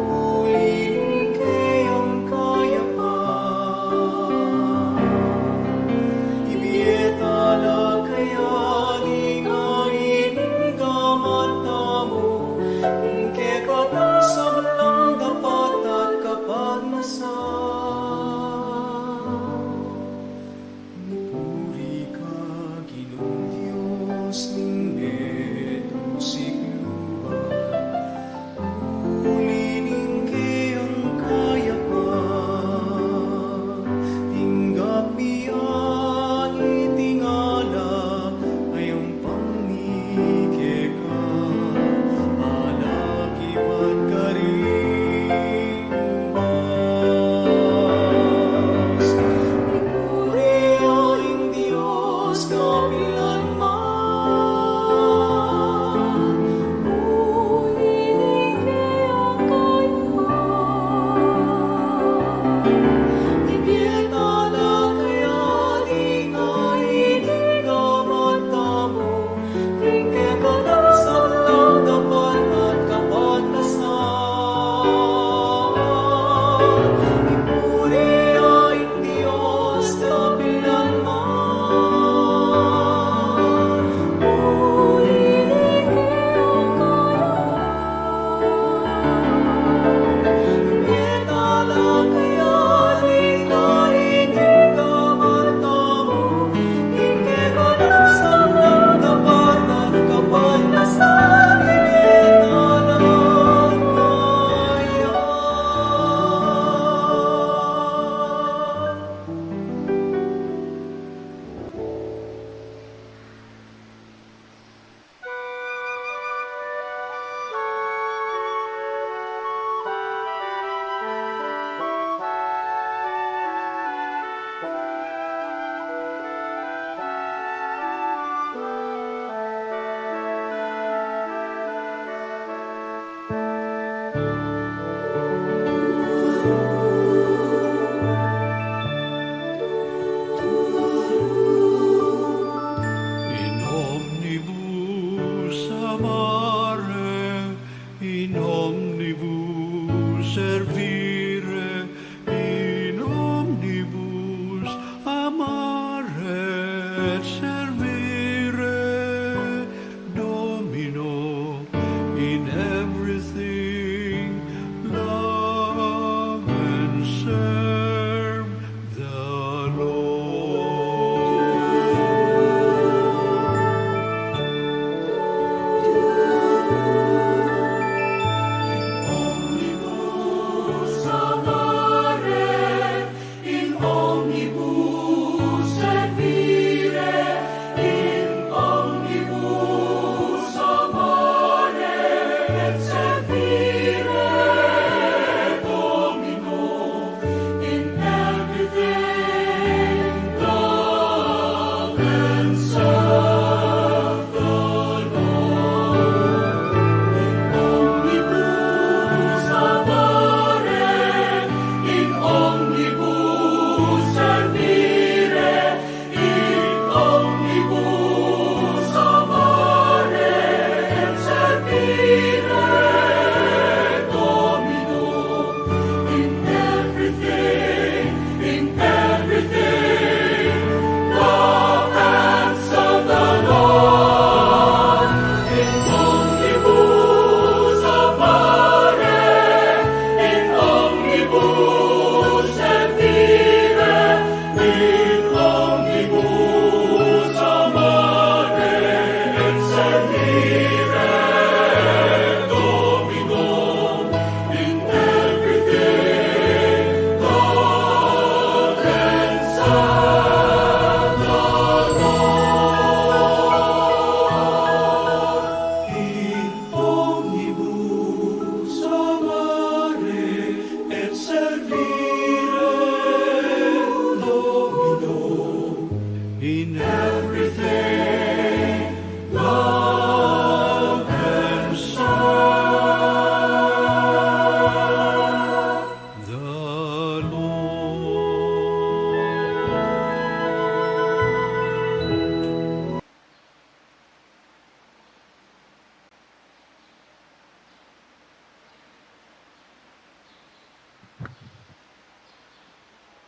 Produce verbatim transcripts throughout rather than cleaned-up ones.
Uling kayang kayapan, ibie ta la kaya ning ain ing gamat tamu, kekatang sablang dapat at kapagnasan. Puri ka, Ginung Dios ning metung siglo.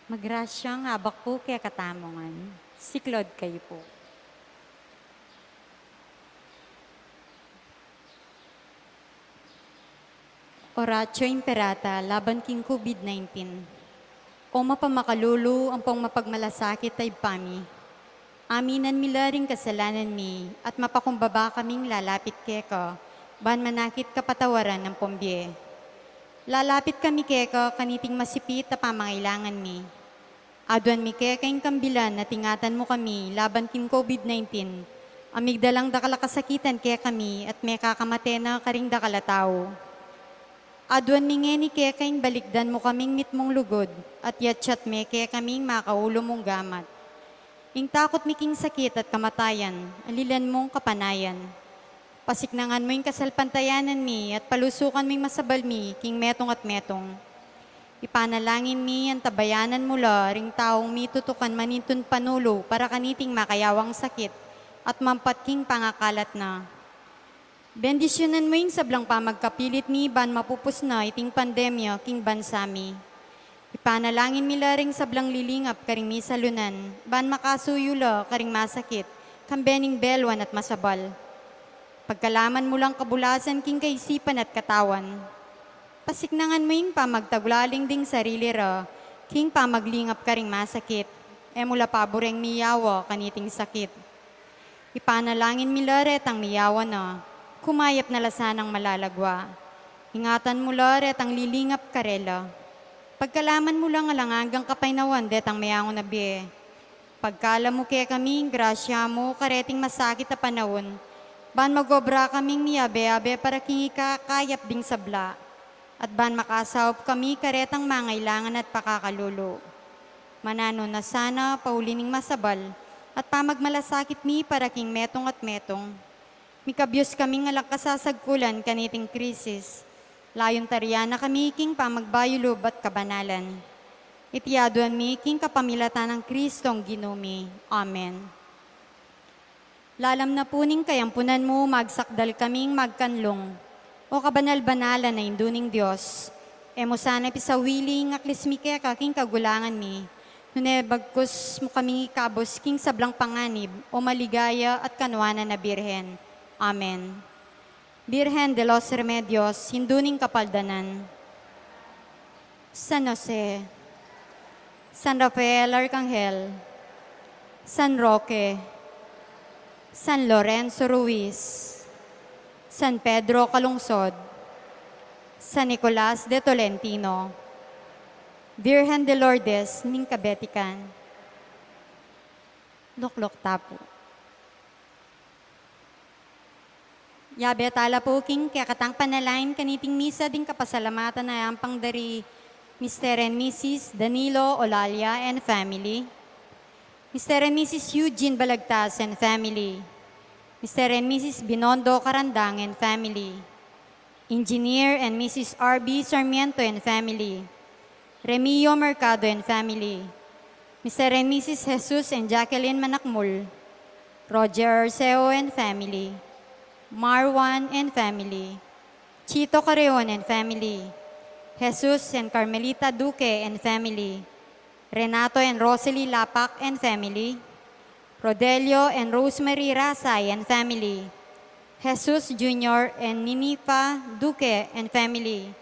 Magrasyang abak pu kekatamu ngan. Siklaud kayu pu. Oratio Imperata laban king COVID nineteen. O mapamakalulu ampong mapagmalasakit a Ibpa mi, aminan mi la ring kasalanan mi at mapakumbaba kaming lalapit keka, ban manakit kapatawaran ampong bie. Lalapit kami keka kaniting masipit a pamangailangan mi. Aduan mi keka ing kambilan at ingatan mu kami laban king COVID nineteen, a migdalang dakal a kasakitan kekami at mekakamate na karing dakal a tau. Aduan mi ngeni keka ing balikdan mu kaming mitmung lugud, at yatyat me kekami ing makaulu mung gamat. Ing takut mi king sakit at kamatayan, alilan mung kapanayan. Pasiknangan mu ing kasalpantayanan mi, at palusukan mu ing masabal mi king metung at metung. Ipanalangin mi, antabayanan mu la ring taung mitutukan manintun panulu para kaniting makayawang sakit at mampat king pangakalat na. Bendisyunan mu ing sablang pamagkapilit mi ban mapupus na iting pandemya king bansa mi. Ipanalangin mi la ring sablang lilingap karing misalunan, ban makasuyu la karing masakit, kambe ning belwan at masabal. Pagkalaman mu lang kabulasan king kaisipan at katawan. Pasiknangan mu ing pamagtagulaling ding sarili ra, king pamaglingap karing masakit. E mu la pabureng miyawa kaniting sakit. Ipanalangin mi la retang miyawa na, kumayap na la sanang malalagwa. Ingatan mu la retang lilingap karela. Pagkalaman mu lang alang anggang kapaynawan detang meangu na bie. Pagkalub mu kekami ing grasya mu kareting masakit a panaun, ban mag-obra kaming miyabe-abe para king ikakayap ding sabla, at ban makasaup kami karetang mangailangan at pakakalulu. Mananu na sana pauli ning masabal at pamagmalasakit mi para king metung at metung. Mikabyus kaming alang kasasagkulan kaniting krisis. Layun tarian na kami king pamagbayulub at kabanalan. Iti aduan mi king kapamilatan nang Kristong Ginu mi. Amen. Lalam na pu ning kayampunan mu, magsakdal kaming magkanlung. O kabanal-banalan a Indu ning Dios, e mu sana pisawili ing aklis mi keka king kagulangan mi, nune bagkus mu kaming ikabus king sablang panganib, o maligaya at kanuanan a Birhen. Amen. Birhen de los Remedios, Indu ning Kapaldanan. San Jose, San Rafael Arcangel, San Roque, San Lorenzo Ruiz, San Pedro Calungsod, San Nicolas de Tolentino, Virgen de Lourdes ning Kabetikan. Lukluk ta pu. Yabe tala pu king kekatang panalangin kaniting misa ding kapasalamatan a yampang dari Mister and Missus Danilo Olalia and family, Mister and Missus Eugene Balagtas and family, Mister and Missus Binondo Carandang and family, Engineer and Missus R B Sarmiento and family, Remio Mercado and family, Mister and Missus Jesus and Jacqueline Manakmul, Roger Arceo and family, Marwan and family, Chito Carreon and family, Jesus and Carmelita Duque and family, Renato and Rosalie Lapac and family, Rodelio and Rosemary Rasay and family, Jesus Junior and Ninifa Duque and family,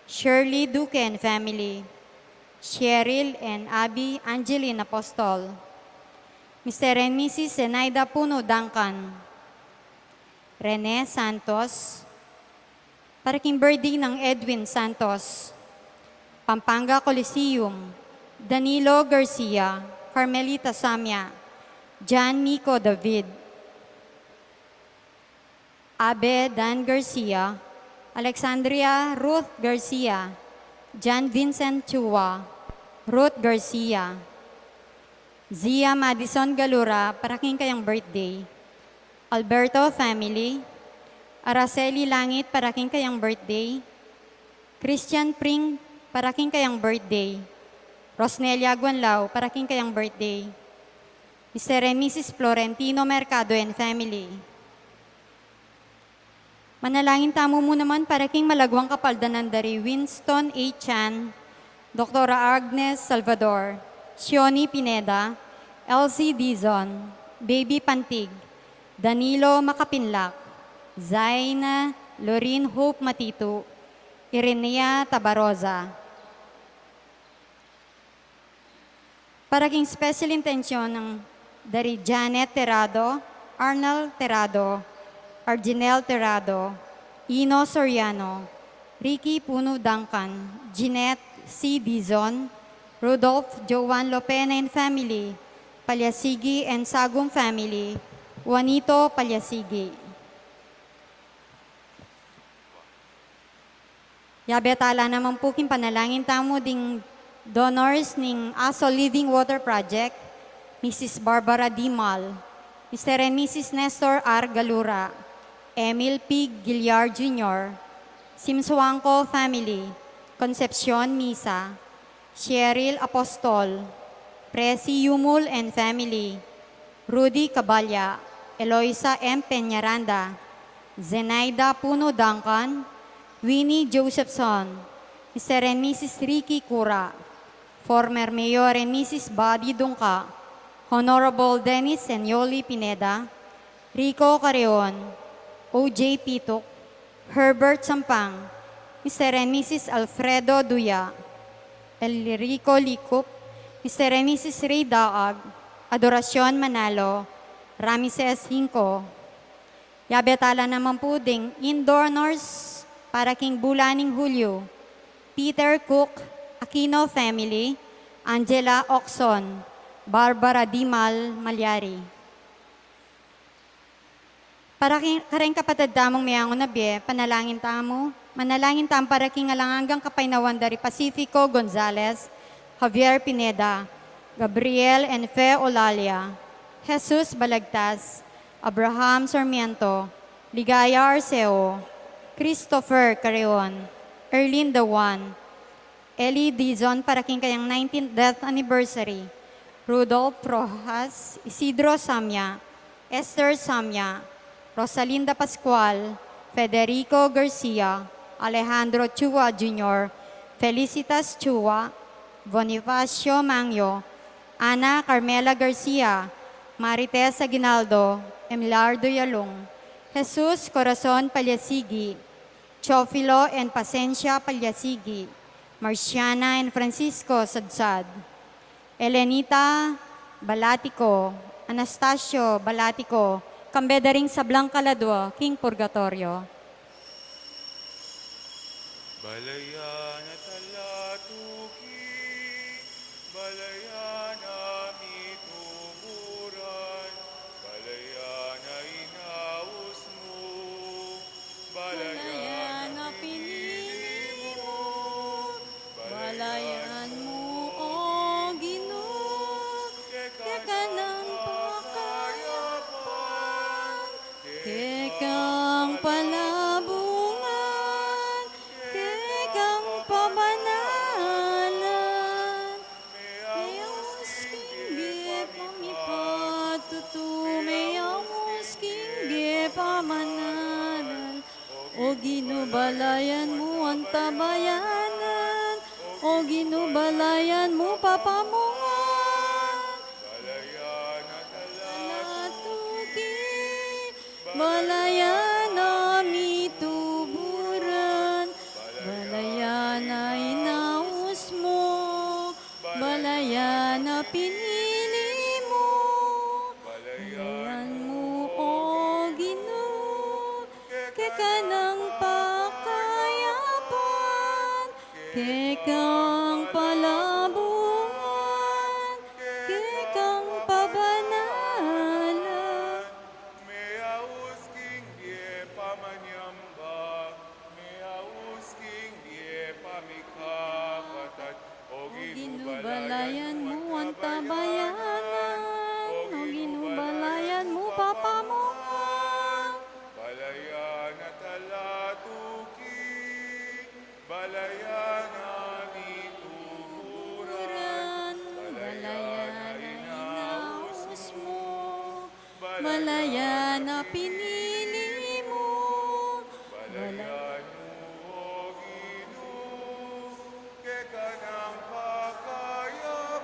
Shirley Duque and family, Cheryl and Abby Angeline Apostol, Mister and Missus Zenaida Puno Duncan, Rene Santos, para king birthday nang Edwin Santos, Pampanga Coliseum, Danilo Garcia, Carmelita Samia, John Nico David, Abe Dan Garcia, Alexandria Ruth Garcia, John Vincent Chua, Ruth Garcia, Zia Madison Galura, para king kayang birthday. Alberto family, Araceli Langit, para king kayang birthday. Christian Pring, para king kayang birthday. Rosnelia Guanlao, para king kayang birthday. Mister and Missus Florentino Mercado and family. Manalangin tamu mu naman para king malagwang kapaldanan dari Winston A. Chan, Doktora Agnes Salvador, Sioni Pineda, Elsie Dizon, Baby Pantig, Danilo Makapinlak, Zaina Lorin Hope Matitu, Irenea Tabaroza. Para king special intention nang dari Janet Terrado, Arnel Terrado, Arginel Terrado, Ino Soriano, Ricky Puno Duncan, Jeanette C. Dizon, Rudolph Joan Lopena and family, Palyasigi and Sagum family, Juanito Palyasigi. Yabe tala naman pu king panalangin tamu ding donors ning Aso Living Water Project, Missus Barbara D. Mal, Mister and Missus Nestor R. Galura, Emil P. Guillar Junior, Simsuangco family, Concepcion Misa, Cheryl Apostol, Presi Yumul and family, Rudy Caballa, Eloisa M. Peñaranda, Zenaida Puno Duncan, Winnie Josephson, Mister and Missus Ricky Cura, former Mayor and Missus Bobby Dungca, Honorable Dennis and Yoli Pineda, Rico Carreon, O J Pituk, Herbert Sampang, Mister and Missus Alfredo Duya, Elrico Licup, Mister and Missus Ray Daag, Adoracion Manalo, Ramises Hinco. Yabe tala naman pu ding indoor nurse para king bulan ning Hulyo, Peter Cook, Aquino family, Angela Oxon, Barbara Dimal Malyari. Para king, kareng kapatad tamung meangu na bie, panalangin tamu, manalangin tamu para king alang anggang kapaynawan da ri Pacifico Gonzales, Javier Pineda, Gabriel and Fe Olalia, Jesus Balagtas, Abraham Sarmiento, Ligaya Arceo, Christopher Carreon, Erlinda Juan, Eli Dizon para king kayang nineteenth death anniversary, Rudolph Rojas, Isidro Samya, Esther Samya, Rosalinda Pascual, Federico Garcia, Alejandro Chua Junior, Felicitas Chua, Bonifacio Mangyo, Ana Carmela Garcia, Marites Aguinaldo, Emlardo Yalung, Jesus Corazon Palyasigi, Teofilo and Pasencia Palyasigi, Marciana and Francisco Sadsad, Elenita Balatico, Anastasio Balatico, kambe da ring sablang kaladua king purgatorio. Balayan a talatuki, balayan a mituburan, balayan a inaus mu, balayan a pinili mu, balayan mu, O Ginu, keka nang pakayapan, kekang palabungan, kekang pabanalan. Meyaus king bie pamipatutu, meyaus king bie pamanalan. O Ginu, balayan mu antabayanan, O Ginu, balayan mu papamungan. Balayan a talatuki, balayan a mituburan, balayan a inaus mu, balayan a pinili mu, balayan mu, O Ginu, keka nang pakayapan, kekang palabungan, kekang pabanalan. Meyaus king bie pamanyamba, meyaus king bie pamikapatad. O Ginu, balayan mu antabayanan, O Ginu, balayan mu papamungan. Balayan a talatuki, balayan a mituburan, balayan a inaus mu, balayan a pinili mu, balayan mu, O Ginu, keka nang pakayapan,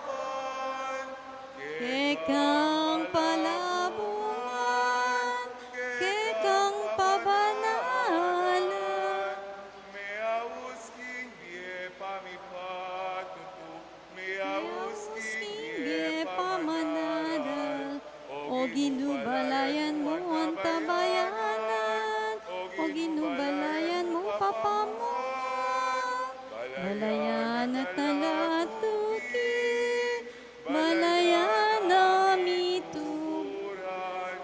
Papa mu, balayan a talatuki, balayan a mituburan,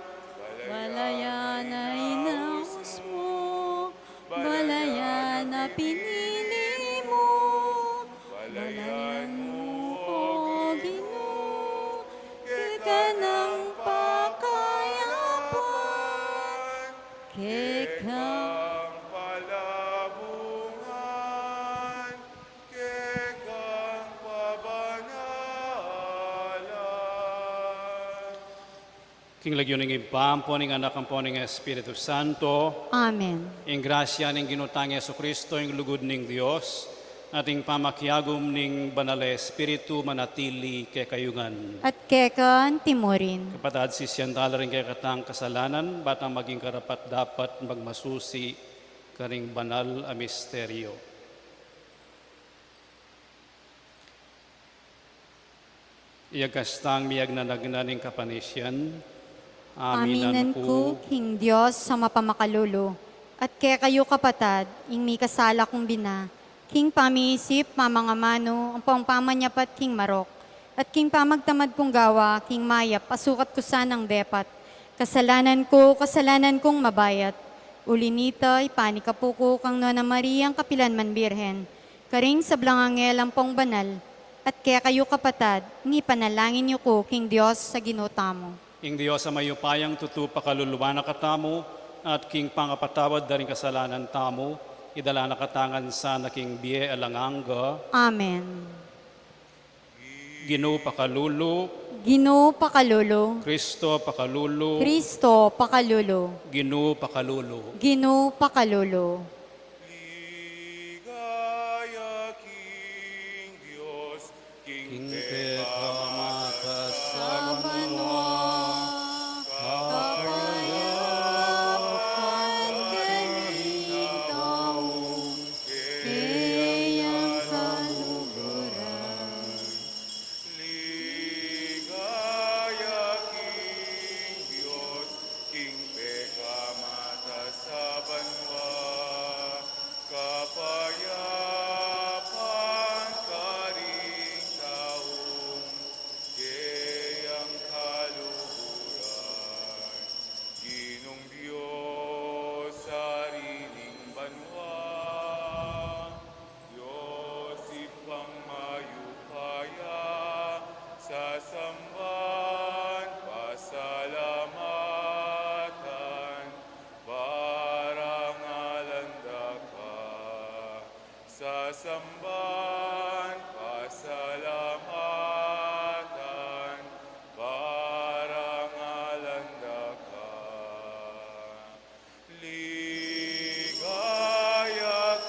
balayan a inaus mu, balayan a pinili mu, balayan mu, O Ginu, keka nang pakayapan, keka nang palabungan, keka nang pabanalan. King lagyu ning Ibpa, ampo ning Anak, ampo ning Espiritu Santo. Amen. Ing grasya ning Ginu tang Jesucristo, ing lugud ning Dios, at ing pamakiagum ning Banal a Espiritu manatili kekayu ngan. At keka anti mu rin. Kapatad, sisian tala ring kekatang kasalanan, ba tang maging karapat-dapat magmasusi karing banal a misteryo. Iyagas tang miyagnanagnan ning kapanisian. Aminan ku king Dios a mapamakalulu, at kekayu kapatad, ing mikasala kung bina, king pamiisip, pamangamanu, ampong pamanyapat king marok, at king pamagtamad kung gawa king mayap a sukat ku sanang depat. Kasalanan ku, kasalanan kung mabayat. Uli nita, ipanikapu ku kang Nuan a Mariang kapilan man Birhen, karing sablang anghel ampong banal, at kekayu kapatad, ing ipanalangin yu ku king Dios a Ginu tamu. Ing Dios a mayupayang tutu pakaluluan na katamu, at king pangapatawad da ring kasalanan tamu, idala na katamu ngan sana king bie alang angga. Amen. Ginu pakalulu. Ginu pakalulu. Kristo pakalulu. Kristo pakalulu. Ginu pakalulu. Ginu pakalulu. Ligaya king Dios, king pekamatasa banua, kapayapan karing tau, keyang kaluguran. Ligaya king Dios, king pekamatasa banua, kapayapan karing tau, keyang kaluguran. Ginung Dios, Ari ning banua, Dios Ibpang mayupaya, sasamban, pasalamatan, parangalan da ka. Sasamban, pasalamatan, parangalan da ka. Ligaya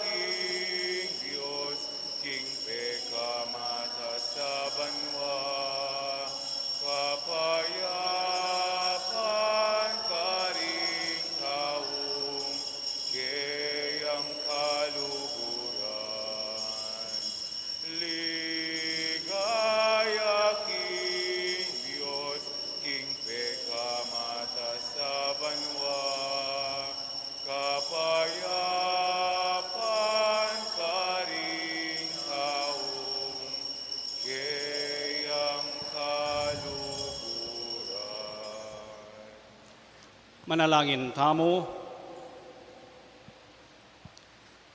king Dios, king pekamatasa banua, kapayapan karing tau, keyang kaluguran. Ligaya king Dios, king pekamatasa banua, kapayapan karing tau, keyang kaluguran. Manalangin tamu.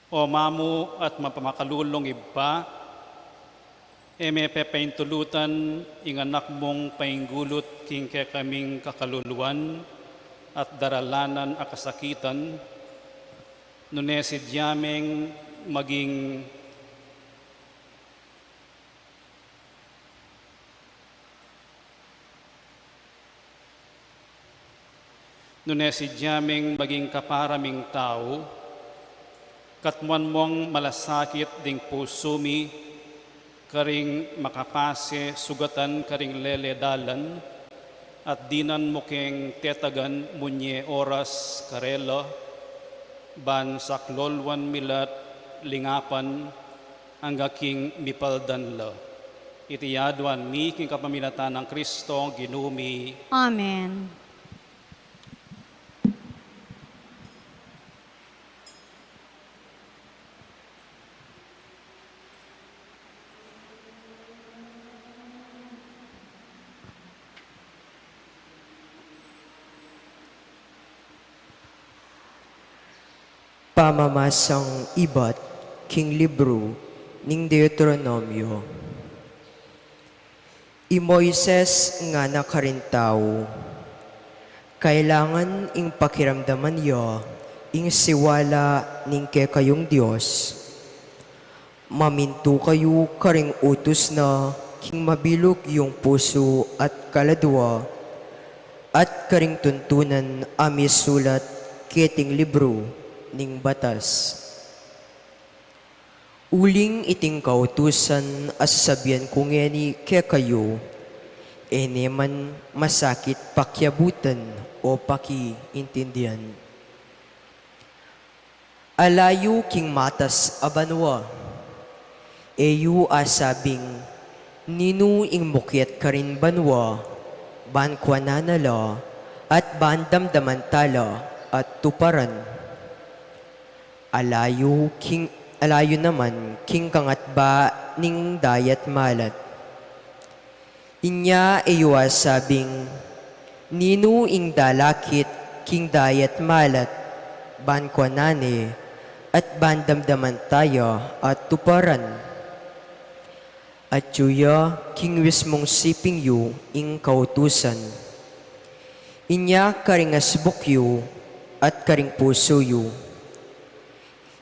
O mamu at mapamakalulung Ibpa, e me pepaintulutan ing Anak mung painggulut king kekaming kakaluluan at daralanan a kasakitan, nune sidya meng maging Nune sidya meng maging kapara ming tau, katmuan mung malasakit ding pusu mi, karing makapase sugatan karing lele dalan, at dinan mu keng tetagan munye oras karela, ban saklolwan mi la't lingapan, angga king mipaldan la. Iti aduan mi king kapamilatan nang Kristong Ginu mi. Amen. Pamamasang ibat king libru ning Deuteronomio. I Moises ngana karing tau, kailangan ing pakiramdaman ya ing siwala ning kekayung Dios. Mamintu kayu karing utus na king mabilug yung pusu at kaladua, at karing tuntunan a misulat keting libru ning batas. Uling iting kautusan a sasabian ku ngeni kekayu, e ne man masakit pakiabutan o pakiintindian. Ala yu king matas a banua. E yu asabing, ninu ing mukyat karin banua, ban kuanan na la, at ban damdaman ta la, at tuparan. Ala yu king, ala yu naman king kangatba ning dayat malat. Inya e yu asabing, ninu ing dalakit king dayat malat, ban kuanan ne, at ban damdaman ta ya, at tuparan. Atyu ya king mismung siping yu ing kautusan. Inya karing asbuk yu, at karing pusu yu.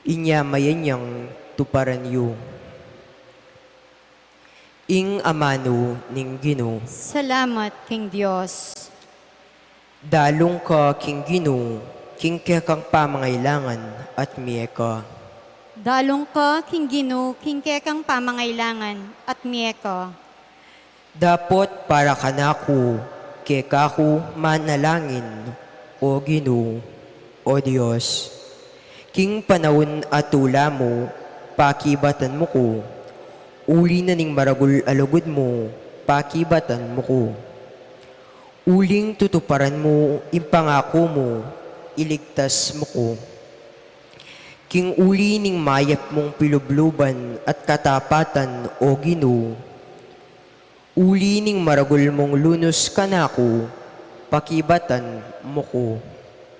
Inya mayanyan tuparan yu. Ing amanu ning Ginu. Salamat king Dios. Dalung ka king Ginu, king kekang pamangailangan at mie ka. Dalung ka king Ginu, king kekang pamangailangan at mie ka. Dapot para kanaku, kekaku manalangin, O Ginu, O Dios. King panaun a tula mu, pakibatan mu ku. Uli na ning maragul a lugud mu, pakibatan mu ku. Uling tutuparan mu ing pangaku mu, iligtas mu ku. King uli ning mayap mung pilubluban at katapatan, O Ginu. Uli ning maragul mung lunus kanaku, pakibatan mu ku.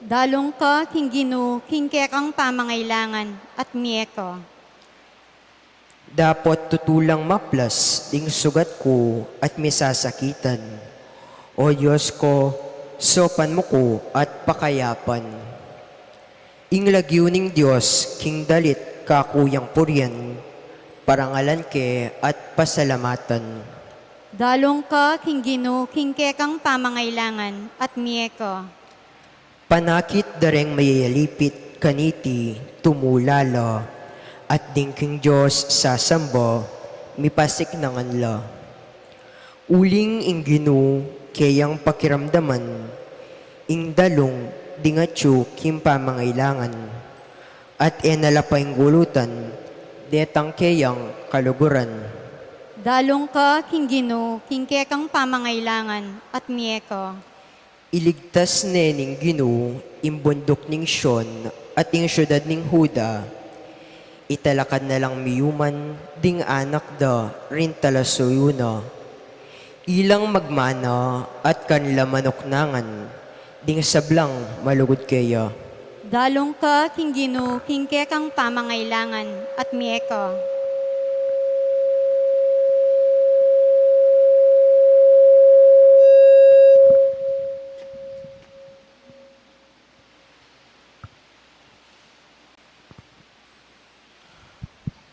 Dalung ka king Ginu, king kekang pamangailangan, at mie ka. Dapot tutu lang maplas ding sugat ku at misasakitan. O Dios ku, saupan mu ku at pakayapan. Ing lagyu ning Dios king dalit kaku yang purian, parangalan ke at pasalamatan. Dalung ka king Ginu, king kekang pamangailangan, at mie ka. Panakit da reng mayayalipit kaniti, tumula la, at ding king Dios sasamba, mipasiknangan la. Uling ing Ginu keyang pakiramdaman, ing dalung ding atyu king pamangailangan, at e na la painggulutan detang keyang kaluguran. Dalung ka king Ginu, king kekang pamangailangan, at mie ka. Iligtas ne ning Ginu ing bunduk ning Sion at ing siudad ning Juda. Italakad na lang miyuman ding anak da ring talasuyu na. Ilang magmana at kanila manuknangan ding sablang malugud keya. Dalung ka king Ginu, king kekang pamangailangan, at mie ka.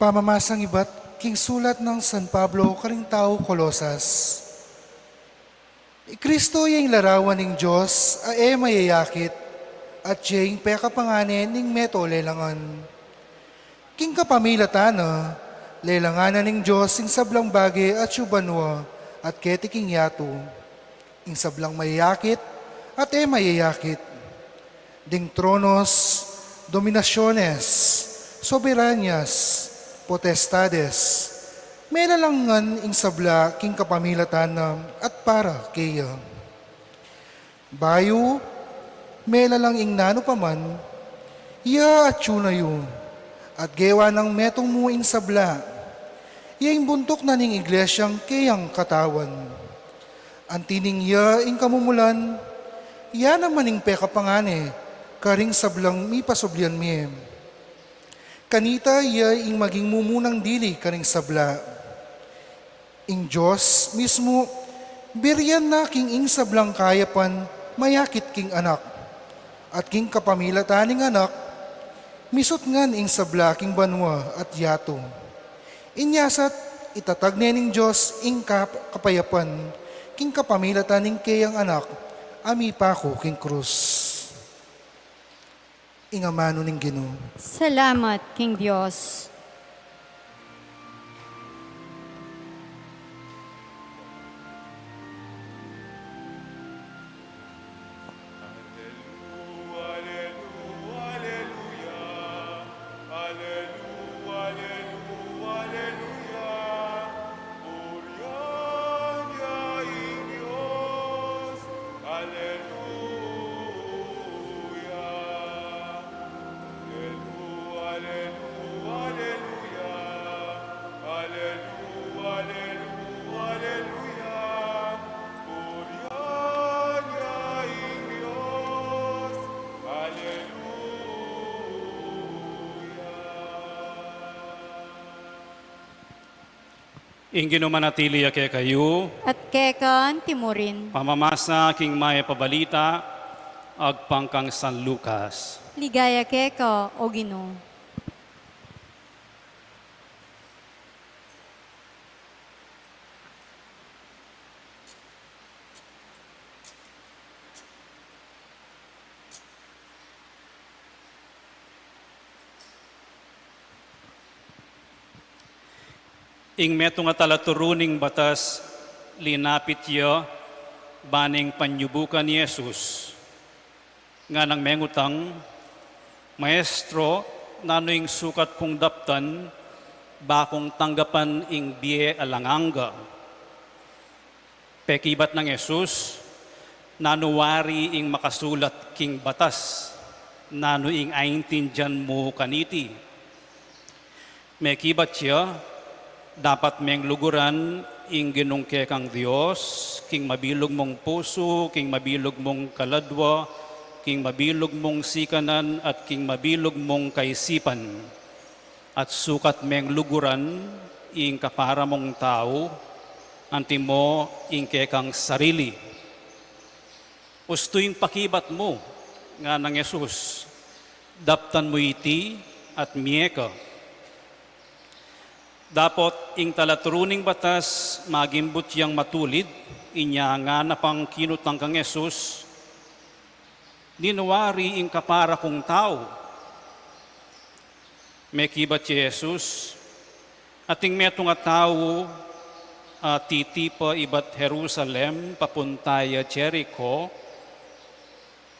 Pamamasang ibat king sulat nang San Pablo karing tau Colosas. I Kristo ya ing larawan ning Dios a e mayayakit, at ya ing pekapangane ning meto lelangan. King kapamilatan na, lelangan na ning Dios ing sablang bage atyu banua at keti king yatu, ing sablang mayayakit at e mayayakit, ding tronos, dominasiones, soberanyas, potestades, melalang ngan ing sabla king kapamilatan na at para keya. Bayu melalang ing nanu pa man, ya atyu na yu, at gewa nang metung mu ing sabla, ya ing buntuk na ning iglesyang keyang katawan. Anti ning ya ing kamumulan, ya naman ing pekapangane karing sablang mipasublian mie. Kanita ya ing maging mumunang dili karing sabla. Ing Dios mismu, birian na king ing sablang kayapan mayakit king Anak, at king kapamilatan ning Anak, misutngan ing sabla king banua at yatu. Inya sa itatag ne ning Dios ing kap-, kapayapan king kapamilatan ning keyang Anak a mipaku king krus. Ing amanu ning Ginu. Salamat king Dios. Ing Ginu manatili ya kekayu. At keka naman murin. Pamamasa king Mayap a Balita agpang kang San Lucas. Ligaya keka, o Ginu. Ing metung a talaturu ning batas linapit ya bang panyubukan i Jesus. Nganang mengutang, "Maestro, nanu ing sukat kung daptan, ba kung tanggapan ing bie alang angga?" Pekibat nang Jesus, "Nanu wari ing makasulat king batas? Nanu ing aintindian mu kaniti?" Mekibat ya, "Dapat meng luguran ing Ginung kekang Dios king mabilug mung pusu, king mabilug mung kaladua, king mabilug mung sikanan, at king mabilug mung kaisipan. At sukat meng luguran ing kapara mung tau, antimo ing kekang sarili." "Ustu ing pakibat mu," nganang Jesus, "daptan mu iti at mie ka." Dapot ing talaturu ning batas magimbut yang matulid, inya ngana pang kinutang kang Jesus, "Ninu wari ing kapara kung tau?" Mekibat i Jesus, "Ating metung a tau a titipa ibat Jerusalem papunta ya Jerico,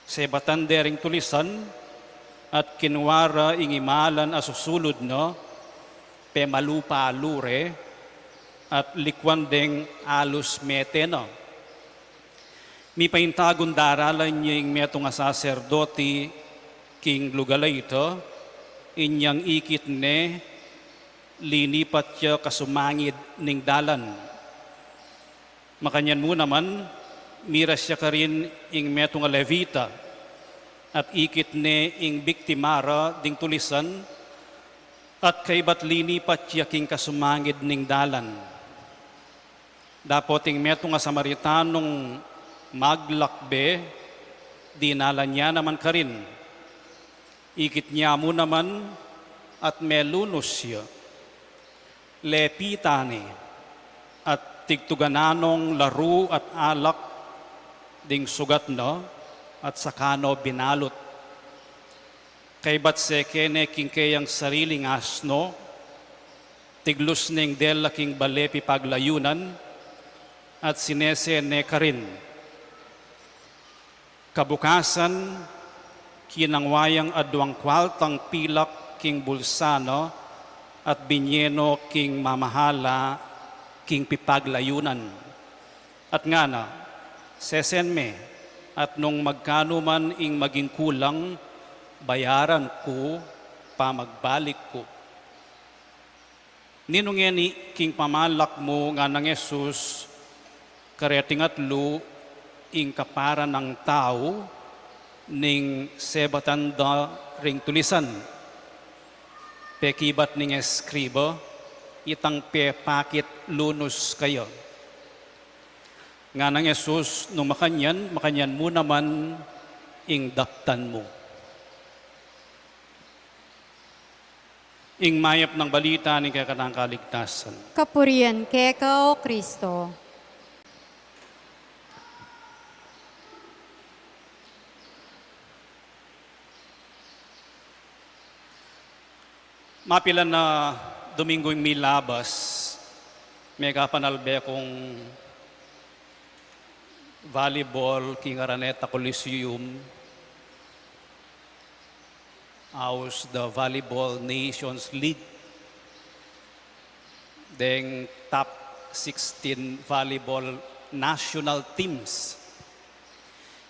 sebatan de ring tulisan, at kinua ra ing imalan a susulud na, pemalu-palu re, at likuan deng alus mete na. Mipaintagun daralan ya ing metung a saserdoti king lugal a ita, inyang ikit ne, linipat ya kasumangid ning dalan. Makanyan mu naman, miras ya karin ing metung a Levita, at ikit ne ing biktima ra ding tulisan, at kaybat linipat ya king kasumangid ning dalan. Dapot ing metung a Samaritanong maglakbe, dinalan ya naman karin. Ikit ne mu naman at melunus ya. Lepitan ne at tigtuganan nong laru at alak ding sugat na, at saka no binalut. Kaybat seke ne king keyang sariling asno, tiglus neng dela king bale pipaglayunan, at sinese ne karin. Kabukasan, kinangwa yang aduang kuartang pilak king bulsa na, at binie no king mamahala king pipaglayunan. At ngana, 'Sesen me, at nung magkanu man ing maging kulang, bayaran ku pamagbalik ku.' Ninu ngeni king pamalak mu?" nganang Jesus, "Kareting atlu ing kapara nang tau ning sebatan da ring tulisan. Pekibat ning eskriba, itang pepakit lunus kaya. Nganang Jesus, nung makanyan, makanyan mu naman ing daptan mu. Ing mayap nang balita ning kekatang kaligtasan. Kapurian keka, O Kristo. Mapilan a Domingo ing milabas, mekapanalbe kung volleyball king Araneta Coliseum, aus da Volleyball Nations League, deng top sixteen volleyball national teams.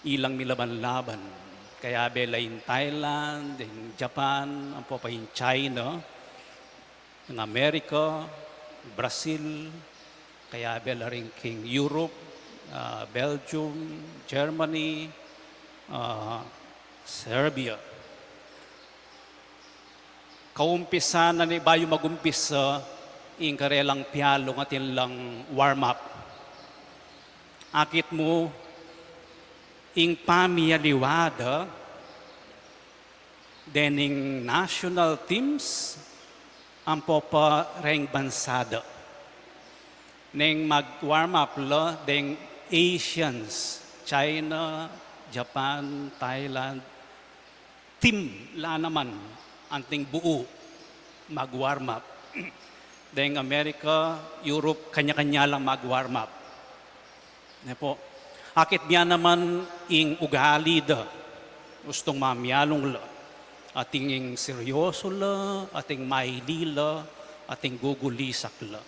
Ilang milaban-laban. Kayabe la ing Thailand, ing Japan, ampo pa ing China, ing Amerika, Brazil, kayabe la ring king Europe, ah, Belgium, Germany, ah, Serbia. Kaumpisan na ni, bayu magumpisa ing karelang pialung atin lang warm up. Akit mu ing pamialiwa da dening national teams ampo pa reng bansa da. Neng mag-warm up la deng Asians, China, Japan, Thailand, team la naman anting buu mag-warm up. Deng America, Europe, kanya-kanya lang mag-warm up. Ne po, akit mi naman ing ugali da, ustung mamialung la, atin ing seryoso la, atin maili la, atin gugulisak la.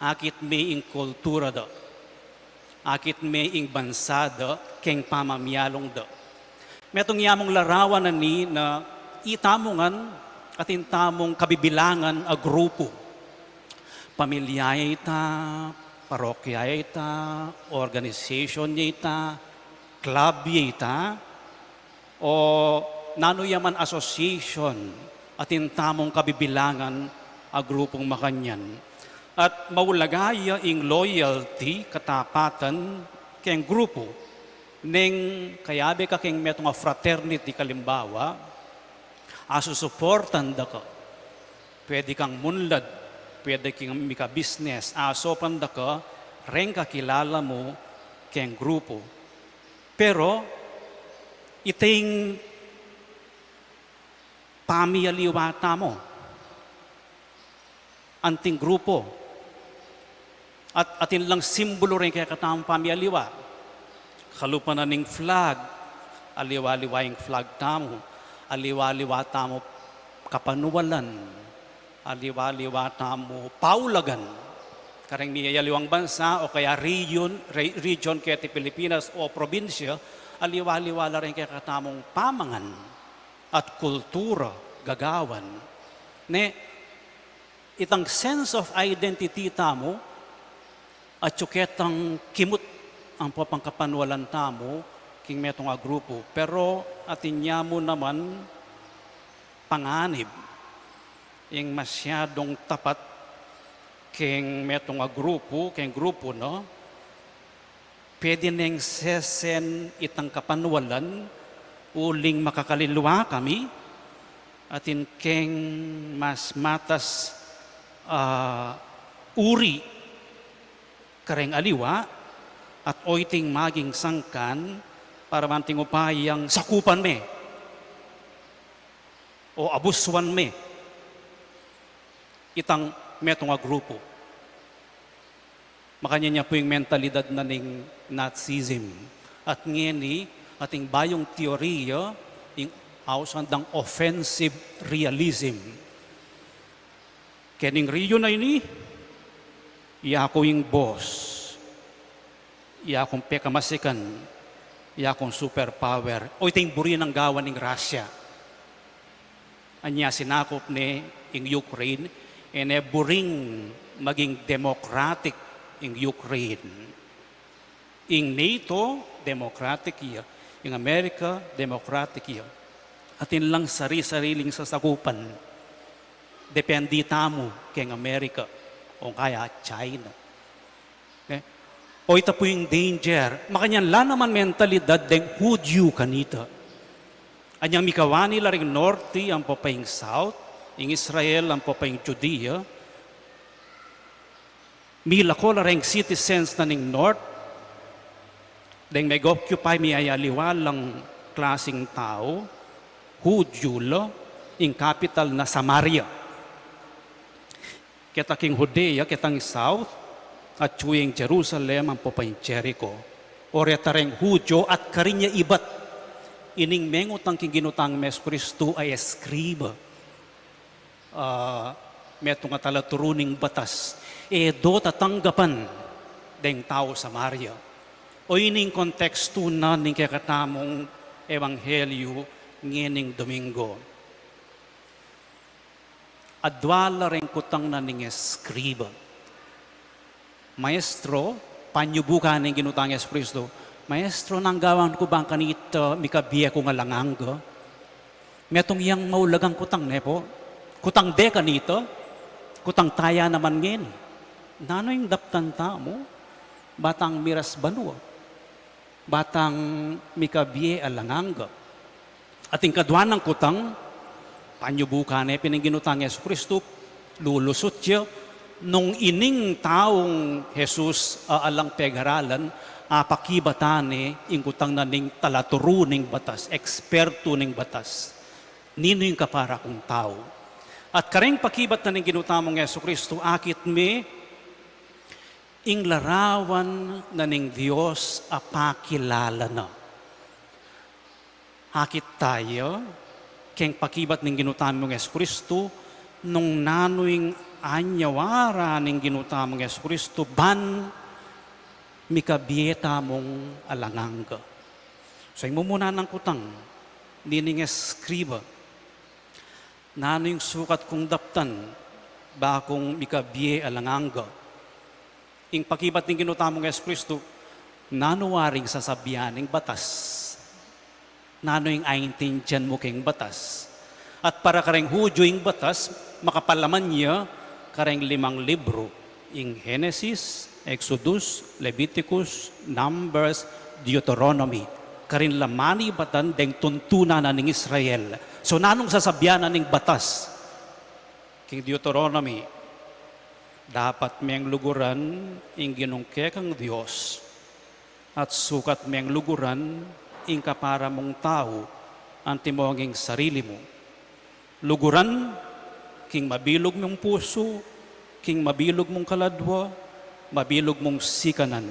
Akit mi ing kultura da. Akit mi ing bansa da, keng pamamialung da. Metung ya mung larawan na ni na itamu ngan atin tamung kabibilangan a grupu. Pamilya ya ita, parokya ya ita, organization ya ita, club ya ita, o nanu ya man association atin tamung kabibilangan a grupung makanyan. At maulaga ya ing loyalty, katapatan, keng grupu. Neng kayabe ka keng metung a fraternity kalimbawa, asusuportan da ka. Pwede kang munlad, pwede kang mika-business, asopan da ka, reng kakilala mu keng grupu. Pero, ita ing pamialiwa tamu, anting grupu, at atin lang simbulu reng kekatamung pamialiwa. Kalupa na ning flag, aliwa-liwa ing flag tamu, aliwa-liwa tamu kapanualan, aliwa-liwa tamu paulagan. Kareng miyayaliwang bansa o kaya region, re-, region keti Pilipinas o probinsya, aliwa-liwa la reng kekatamung pamangan at kultura, gagawan. Ne, itang sense of identity tamu, atyu ketang kimut ampo pangkapanualan tamu king metung a grupu. Pero atin ya mu naman panganib ing masyadung tapat keng metung a grupu, keng grupu, no? Pwede neng sesen itang kapanualan uling makakalilwa kami, atin keng mas matas, ah, uri kareng aliwa, at oyting maging sangkan para manting upayang sakupan me o abusuan me itang metung a grupu. Makanyan ya pu ing mentalidad na ning Nazism. At ngeni, ating bayung teoriya, ing ausan dang offensive realism. Kening region a ini, yaku ing boss, yakung pekamasikan, yakung superpower. O iti ing buri nang gawan ning Russia. Anya sinakup ne ing Ukraine, e ne buring maging democratic ing Ukraine. Ing NATO, democratic ya. Ing America, democratic ya. Atin lang sari-sariling sasakupan. Depende tamu keng Amerika o kaya China. Ne? O ita pu ing danger. Makanyan la naman mentalidad deng Hudyu kanita. Anyang mikawani la ring norte ampo pa ing south, ing Israel ampo pa ing Judea, milako la reng citizens na ning north, deng meg-occupy, miyayaliwa lang klasing tau, Hudyu la, ing capital na Samaria. Keta king Judea, ketang south, at yu ing Jerusalem ampo pa ing Jericho. O reta reng Hudyu at karin ya ibat ining mengutang king Ginu tang Jesucristo a eskriba, ah, metung a talaturu ning batas, e do tatanggapan deng tau Samaria. O ini ing kontekstu na ning kekatamung ebanghelyu ngening Domingo. Adwa la reng kutang na ning eskriba. Maestro, panyubukan ning Ginu tang Jesucristo, Maestro, nanu ing gawan ku bang kanita mikabie kung alang angga? Metung yang maulagang kutang, ne pu? Kutang de kanita, kutang taya naman ngeni. Nanu ing daptan tamu, ba tang miras banua, ba tang mikabie alang angga? At ing kadwa nang kutang, panyubukan ne pin ning Ginu tang Jesucristo, lulusut ya, nung ining taung Jesus a alang pegaralan, apakibatan ne ing kutang na ning talaturu ning batas, ekspertu ning batas. Ninu ing kapara kung tau? At kareng pakibat na ning Ginu tamung Jesucristo, akit me ing larawan na ning Dios a pakilala na. Akit taya keng pakibat ning Ginu tamung Jesucristo, nung nanu ing anyawara ning Ginu tamung Jesucristo ban mikabie tamung alang angga. So, ing mumuna nang kutang, nining eskriba, nanu ing sukat kung daptan ba kung mikabie alang angga? Ing pakibat ning Ginu tamung Jesucristo, nanu waring sasabian ning batas? Nanu ing aintindian mu keng batas? At para kareng Hudyu ing batas, makapalaman ya kareng limang libru, ing Genesis, Exodus, Leviticus, Numbers, Deuteronomy. Karin la manibatan deng tuntunan na ning Israel. So, nanung sasabian na ning batas? King Deuteronomy, dapat meng luguran ing Ginung kekang Dios, at sukat meng luguran ing kapara mung tau, antimong ing sarili mu. Luguran king mabilug mung pusu, king mabilug mung kaladwa, mabilug mung sikanan,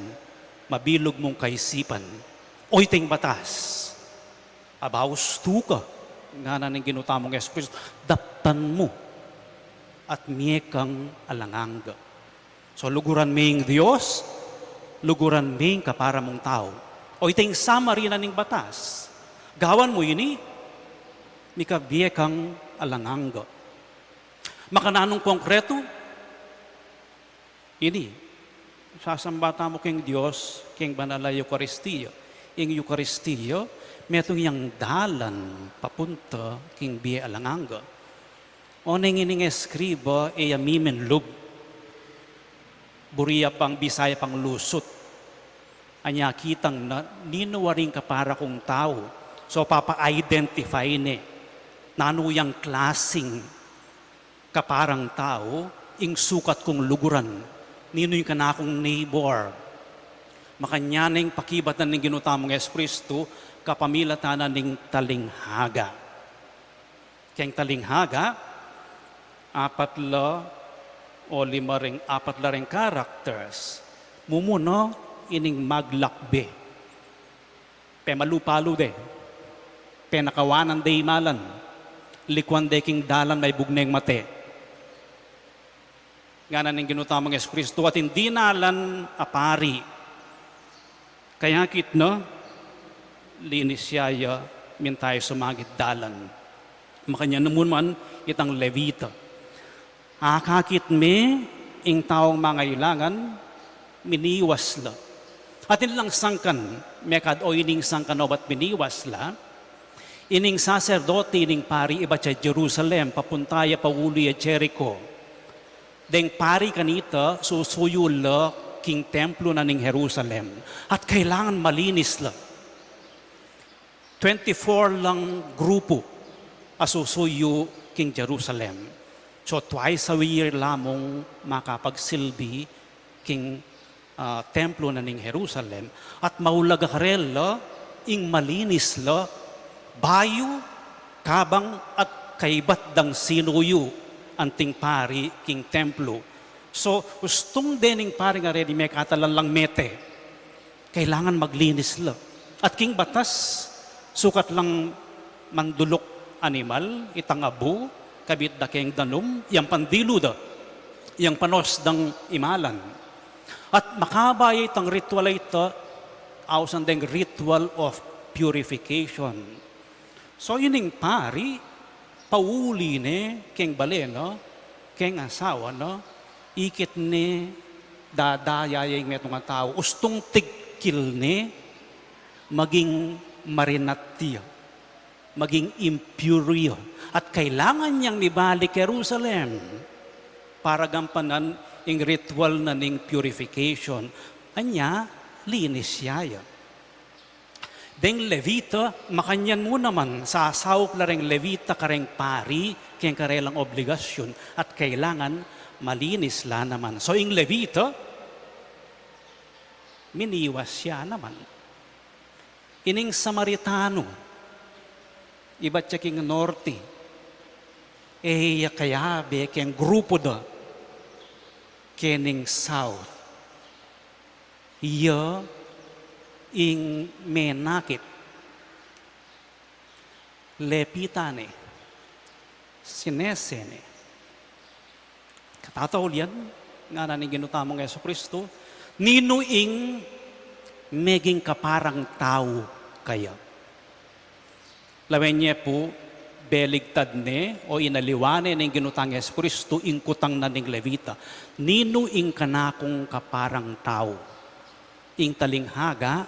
mabilug mung kaisipan. Oyteng batas. Aba ustu ka, ngana ning Ginu tamung Jesucristo, daptan mu at mie kang alang angga. So, luguran me ing Dios, luguran me ing kapara mung tau. Oyteng summary na ning batas. Gawan mu ini, mikabie kang alang angga. Makananung konkretu? Ini, sasamba tamu keng Dios keng banal a Eukaristia. Ing Eukaristia, metung yang dalan papunta king bie alang angga. Oneng ining eskriba, e ya miminlub. Buri ya pang bisa ya pang lusut. Anya kitang na, ninu waring kapara kung tau. So, papa-identify ne. Nanu yang klasing kaparang tau ing sukat kung luguran? Ninu ing kanakung neighbor? Makanyan ing pakibat na ning Ginu tamung Jesucristo, kapamilatan na ning talinghaga. Keng talinghaga, apat la o lima ring, apat la ring characters. Mumuna, ining maglakbe. Pemalu-palu de, penakawanan de imalan, likuan de king dalan, maibugneng mate. Ngana ning Ginu tamung Jesucristo, atin dinalan a pari. Kayakit na, linis ya ya, minta ya sumagit dalan. Makanyan naman itang Levita. Akakit me ing taung mangailangan, miniwas la. Atin lang sangkan, mekad o ining sangkan obat miniwas la, Ining saserdote, ining pari, ibat ya Jerusalem, papunta ya pauli ya Jericho. Deng pari kanita, susuyu la king templo na ning Jerusalem. At kailangan malinis la. Twenty-four lang grupu a susuyu king Jerusalem. So, twice a year lamung makapagsilbi king, ah, templo na ning Jerusalem. At maulaga karela ing malinis la, bayu, kabang at kaibat dang sinuyu anting pari king templo. So, ustung dening pari nga reni mekatalan lang mete. Kailangan maglinis la. At king batas, sukat lang manduluk animal, itang abu, kabit da keng danum, yang pandilu da, yang panos dang imalan. At makaba ya itang ritual a ita, ausan deng ritual of purification. So, ining pari, pauli ne keng bale na, keng asawa na, ikit ne, dadaya ya ing metung a tau, ustung tigkil ne, maging marinat ya, maging impure ya, at kailangan yang mibalik Jerusalem para gampanan ing ritual na ning purification. Anya, linis ya ya. Deng Levita, makanyan mu naman, sasaup la reng Levita kareng pari, keng karelang obligasyun, at kailangan malinis la naman. So, ing Levita, miniwas ya naman. Ining Samaritano, ibat ya king norte, e ya kayabe keng grupu da, kening south. Iya ing menakit. Lepitan ne, sinese ne. Katataulian, ngana ning Ginu tamung Jesu Kristu, ninu ing meging kaparang tau kaya? Lawen ye pu, beligtad ne o inaliwa ne ning Ginu tang Jesu Kristu ing kutang na ning Levita, ninu ing kanakung kaparang tau? Ing talinghaga,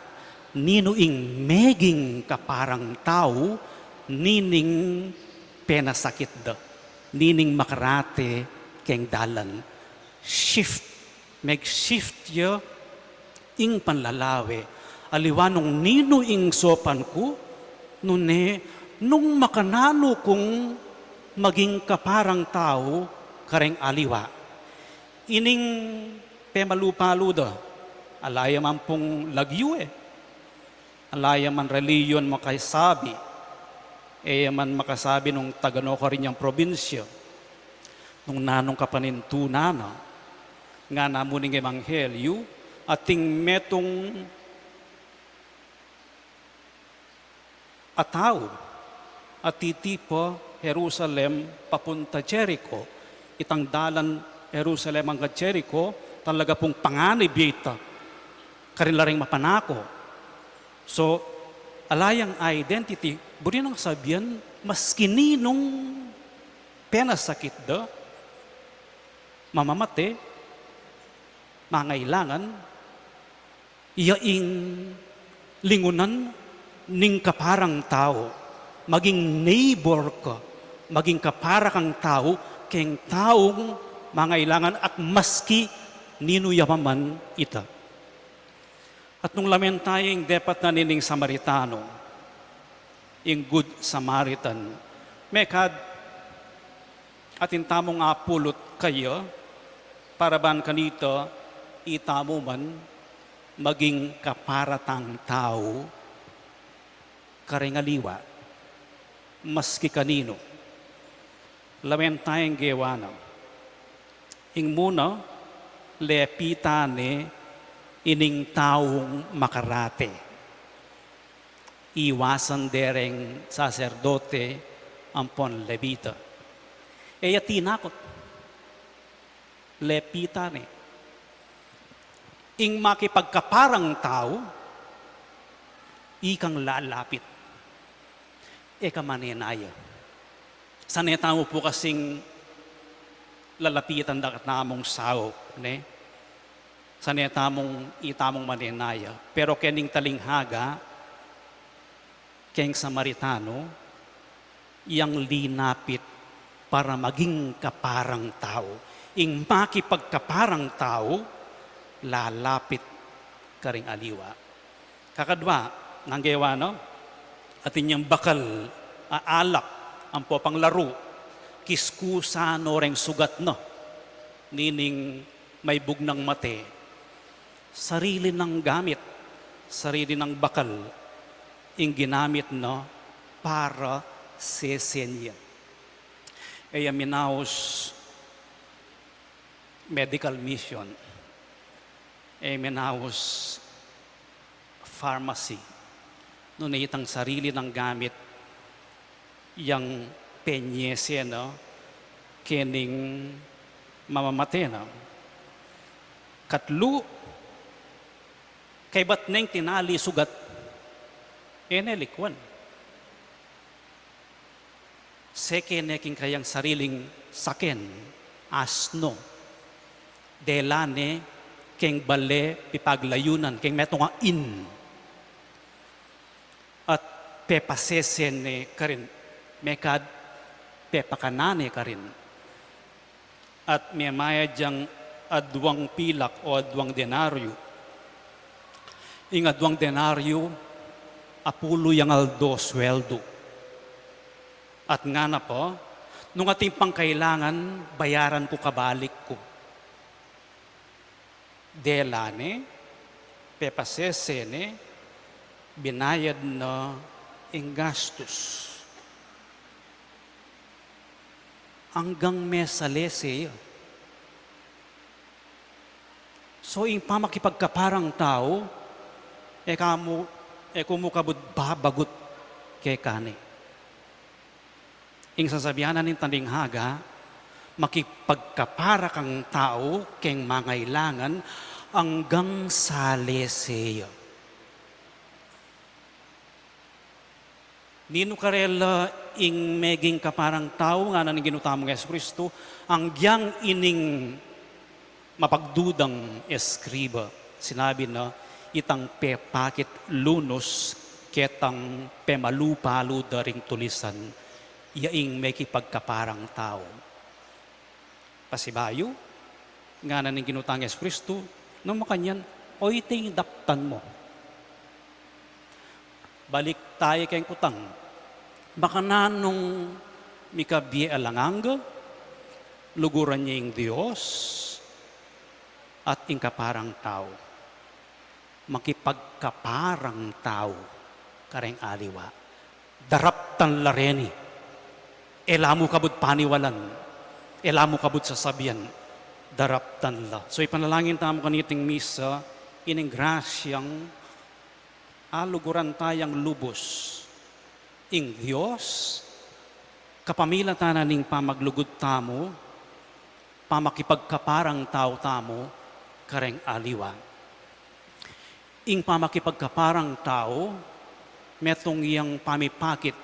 ninu ing meging kaparang tau, nining penasakit da, nining makarate keng dalan. Shift, meg-shift ya ing panlalawe. Aliwa nung ninu ing saupan ku, nune nung makananu kung maging kaparang tau kareng aliwa. Ining pemalu-palu da, ala ya man pung lagyu e. Ala ya man relihiyon makasabi. E ya man makasabi nung taga no karin yang probinsya. Nung nanung kapanintunan na, ngana mu ning ebanghelyu, atin metung a tau a titipa Jerusalem papunta Jericho. Itang dalan Jerusalem angga Jericho, talaga pung panganib ya ita karin la reng mapanako. So, ala yang identity, buri nang sabian, maski ninung penasakit da, mamamate, mangailangan, iya ing lingunan ning kaparang tau, maging neighbor ka, maging kapara kang tau, keng taung mangailangan at maski ninu ya pa man ita. At nung lawen taya ing depat na nining Samaritano, ing Good Samaritan, mekad atin tamung apulut kaya, para ban kanita, itamu man maging kapara tang tau kareng aliwa, maski kaninu. Lawen taya ing gewa na. Ing muna, lepitan ne ining taung makarate. Iwasan de reng saserdote ampon Levita. E ya tinakot. Lepitan ne. Ing makipagkaparang tau, ikang lalapit. E ka manenaya. Sane tamu pu kasing lalapitan da katamung saup, ne? Sane tamung, itamung manenaya. Pero kening talinghaga, keng Samaritano, yang linapit para maging kaparang tau. Ing makipagkaparang tau, lalapit karing aliwa. Kakadwa, nang gewa, no? Atin yang bakal, a, alak, ampo panglaru, kiskusan no reng sugat no nining maibugnang mate. Sarili nang gamit, sarili nang bakal, ing ginamit no para sesen ya. E ya minaus medical mission, e ya minaus pharmacy, nune itang sarili nang gamit yang penyese na kening mamamate na. Katlu, kaybat neng tinali sugat, e ne likwan. Seke ne king kayang sariling saken, asno. Dela ne keng bale pipaglayunan, keng metung a inn. At pepasese ne karin, mekad pepakanan ne karin. At memayad yang aduang pilak o aduang denaryo. Ing aduang denaryo, apulu yang aldo sweldo. At ngana pa, nung atin pang kailangan, bayaran ku kabalik ku. Dela ne, pepasese ne, binayad na ing gastus. Anggang mesalese ya. So, ing pamakipagkaparang tau, e ka mu, e ku mu kabud babagut keka ne. Ing sasabian na ning tanding haga, makipagkapara kang tau keng mangailangan anggang salese ya. Ninu karela ing meging kaparang tau, ngana ning Ginu tamung Jesucristo, anggyang ining mapagdudang eskriba. Sinabi na, itang pepakit lunus ketang pemalu-palu da ring tulisan, ya ing mekipagkaparang tau. Pasibayu, ngana ning Ginu tang Jesucristo, nung makanyan, oyte ing daptan mu. Balik tamu keng kutang. Makananu nung mikabie alang angga, luguran ye ing Dios at ing kaparang tau. Makipagkaparang tau kareng aliwa. Daraptan la reni. E la mu kabud paniwalan. E la mu kabud sasabian. Daraptan la. So, ipanalangin tamu kaniting misa, ining grasyang aluguran tayang lubus ing Dios, kapamilatan na ning pamaglugud tamu, pamakipagkaparang tau tamu, kareng aliwa. Ing pamakipagkaparang tau, metung yang pamipakit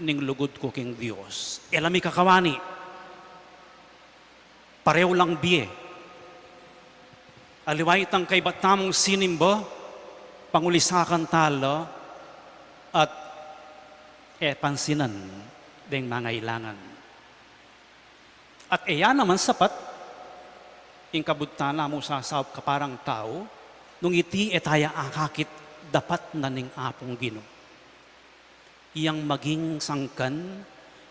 ning lugud ku king Dios. E la mi kakawani, pareu lang bie. Aliwa itang kaibat tamung sinimba, pangulisakan tala, at e pansinan deng mangailangan. At e ya naman sapat, ing kabud tana mu sasaup kaparang tau, nung iti e taya akakit dapat na ning Apung Ginu. Yang maging sangkan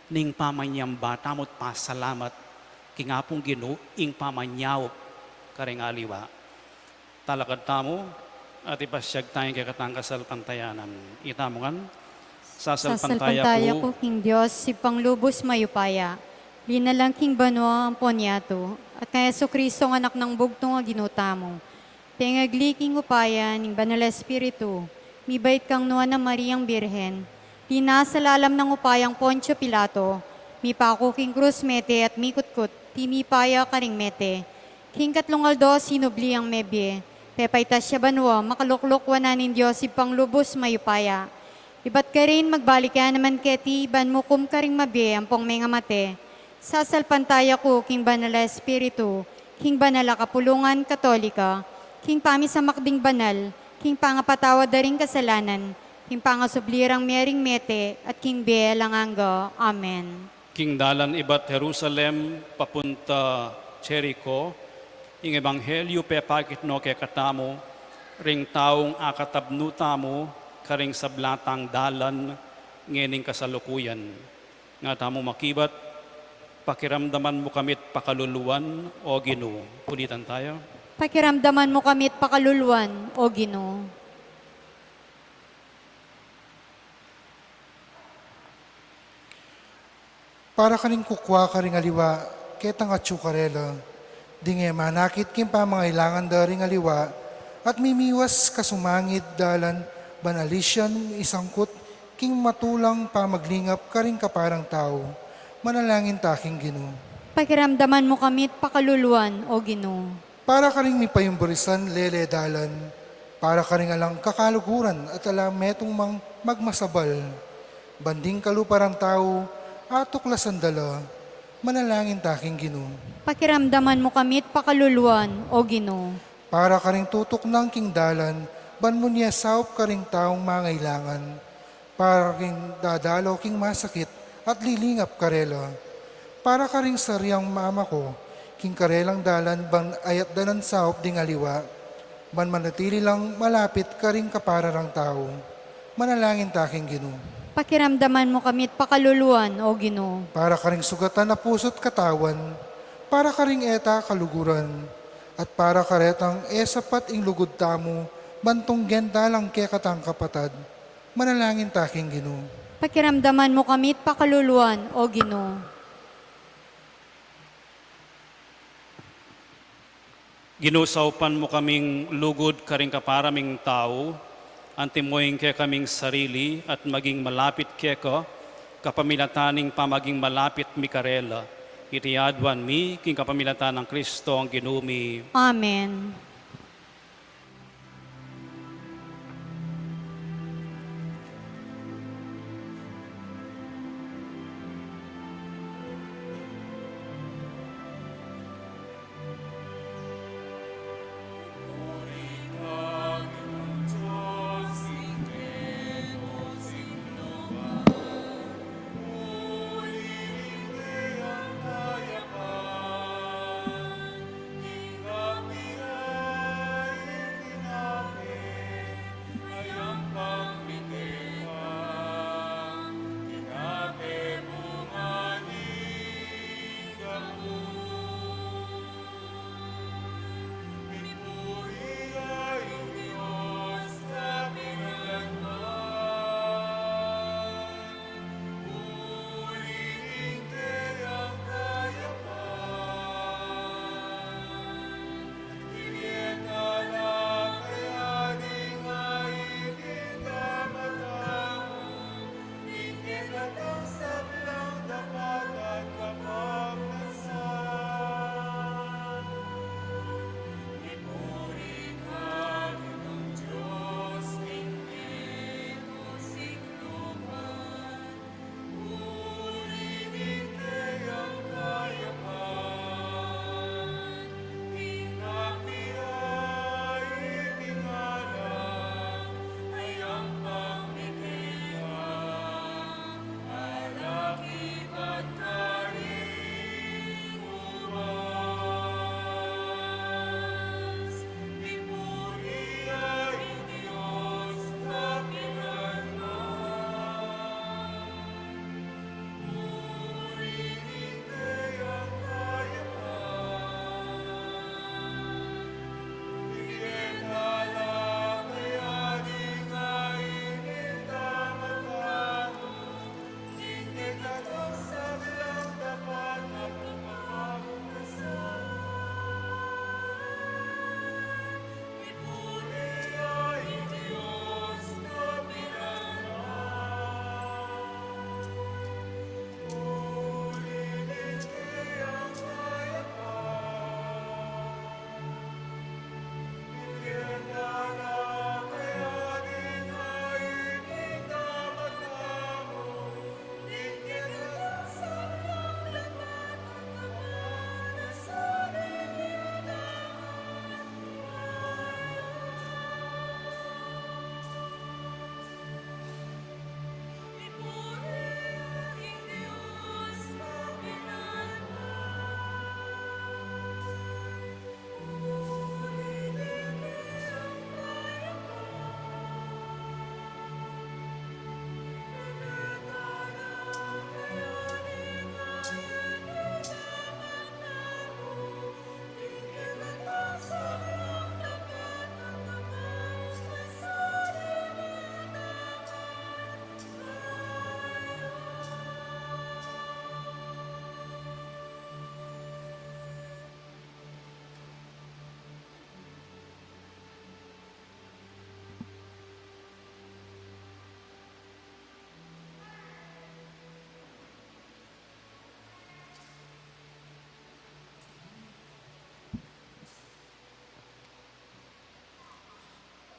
ning pamanyamba tamu't pasalamat king Apung Ginu ing pamanyaup kareng aliwa. Talakad tamu, at ipasyag tayang kekatang kasalpantayanan. Itamu ngan, sasalpantaya ku king Dios, Ibpang lubus mayupaya, linalang king banua ampon yatu, at kang Jesucristo a Anak nang bugtung a Ginu tamu, pengagli king upaya ning Banal Espiritu, mibait kang Nuan a Mariang Birhen, linasa lalam nang upayang Poncio Pilato, mipaku king krus mete at mikutkut, tinipa ya karing mete. King katlung aldo sinubli yang mebie, pepaitas ya banua, makalukluk wanan ning Dios Ibpang lubus mayupaya. Ibat karin magbalik ya naman keti ban mukum karing mabie ampong mengamate. Sasalpantaya ku king Banal a Espiritu, king banal a kapulungan Katolika, king pamisamak ding banal, king pangapatawad da ring kasalanan, King pangasubli rang Mary'ng mete at king bie alang angga. Amen. King dalan ibat Jerusalem papunta Jericho, ing ebanghelyu pepakit no kekatamu, ring taung akatabnu tamu karing sabla tang dalan ngening kasalukuyan. Nga tamu makibat, pakiramdaman mu kami't pakaluluan, O Ginu. Ulitan tayo. Pakiramdaman mu kami't pakaluluan, O Ginu. Para karing kukua karing aliwa, ketang atyu karela, ding e manakit king pamangailangan da ring aliwa, at mimiwas kasumangid dalan ban ali sian isangkut king matulang pamaglingap karing kaparang tau. Manalangin ta king Ginu. Pakiramdaman mu kami't pakaluluan, O Ginu. Para karing mipayumburisan lele dalan, para karing alang kakaluguran at alang metung mang magmasabal, ban ding kalupa rang tau atuklasan da la, manalangin ta king Ginu. Pakiramdaman mu kami't pakaluluan, O Ginu. Para karing tutuknang king dalan, ban munie saup karing taung mangailangan, para king dadalo king masakit at lilingap karela, para karing sariang mamako king karelang dalan ban ayat da nang saup ding aliwa, ban manatili lang malapit karing kapara rang tau. Manalangin ta king Ginu. Pakiramdaman mu kami't pakaluluan, O Ginu. Para karing sugatan a pusu't katawan, para karing e ta kaluguran, at para karetang e sapat ing lugud tamu ban tunggen da lang kekatang kapatad. Manalangin ta king Ginu. Pakiramdaman mu kami't pakaluluan, O Ginu. Ginu, saupan mu kaming lugud karing kapara ming tau, antimo ing kekaming sarili at maging malapit keka, kapamilatan ning pamaging malapit mi karela. Iti aduan mi king kapamilatan nang Kristong Ginu mi. Amen.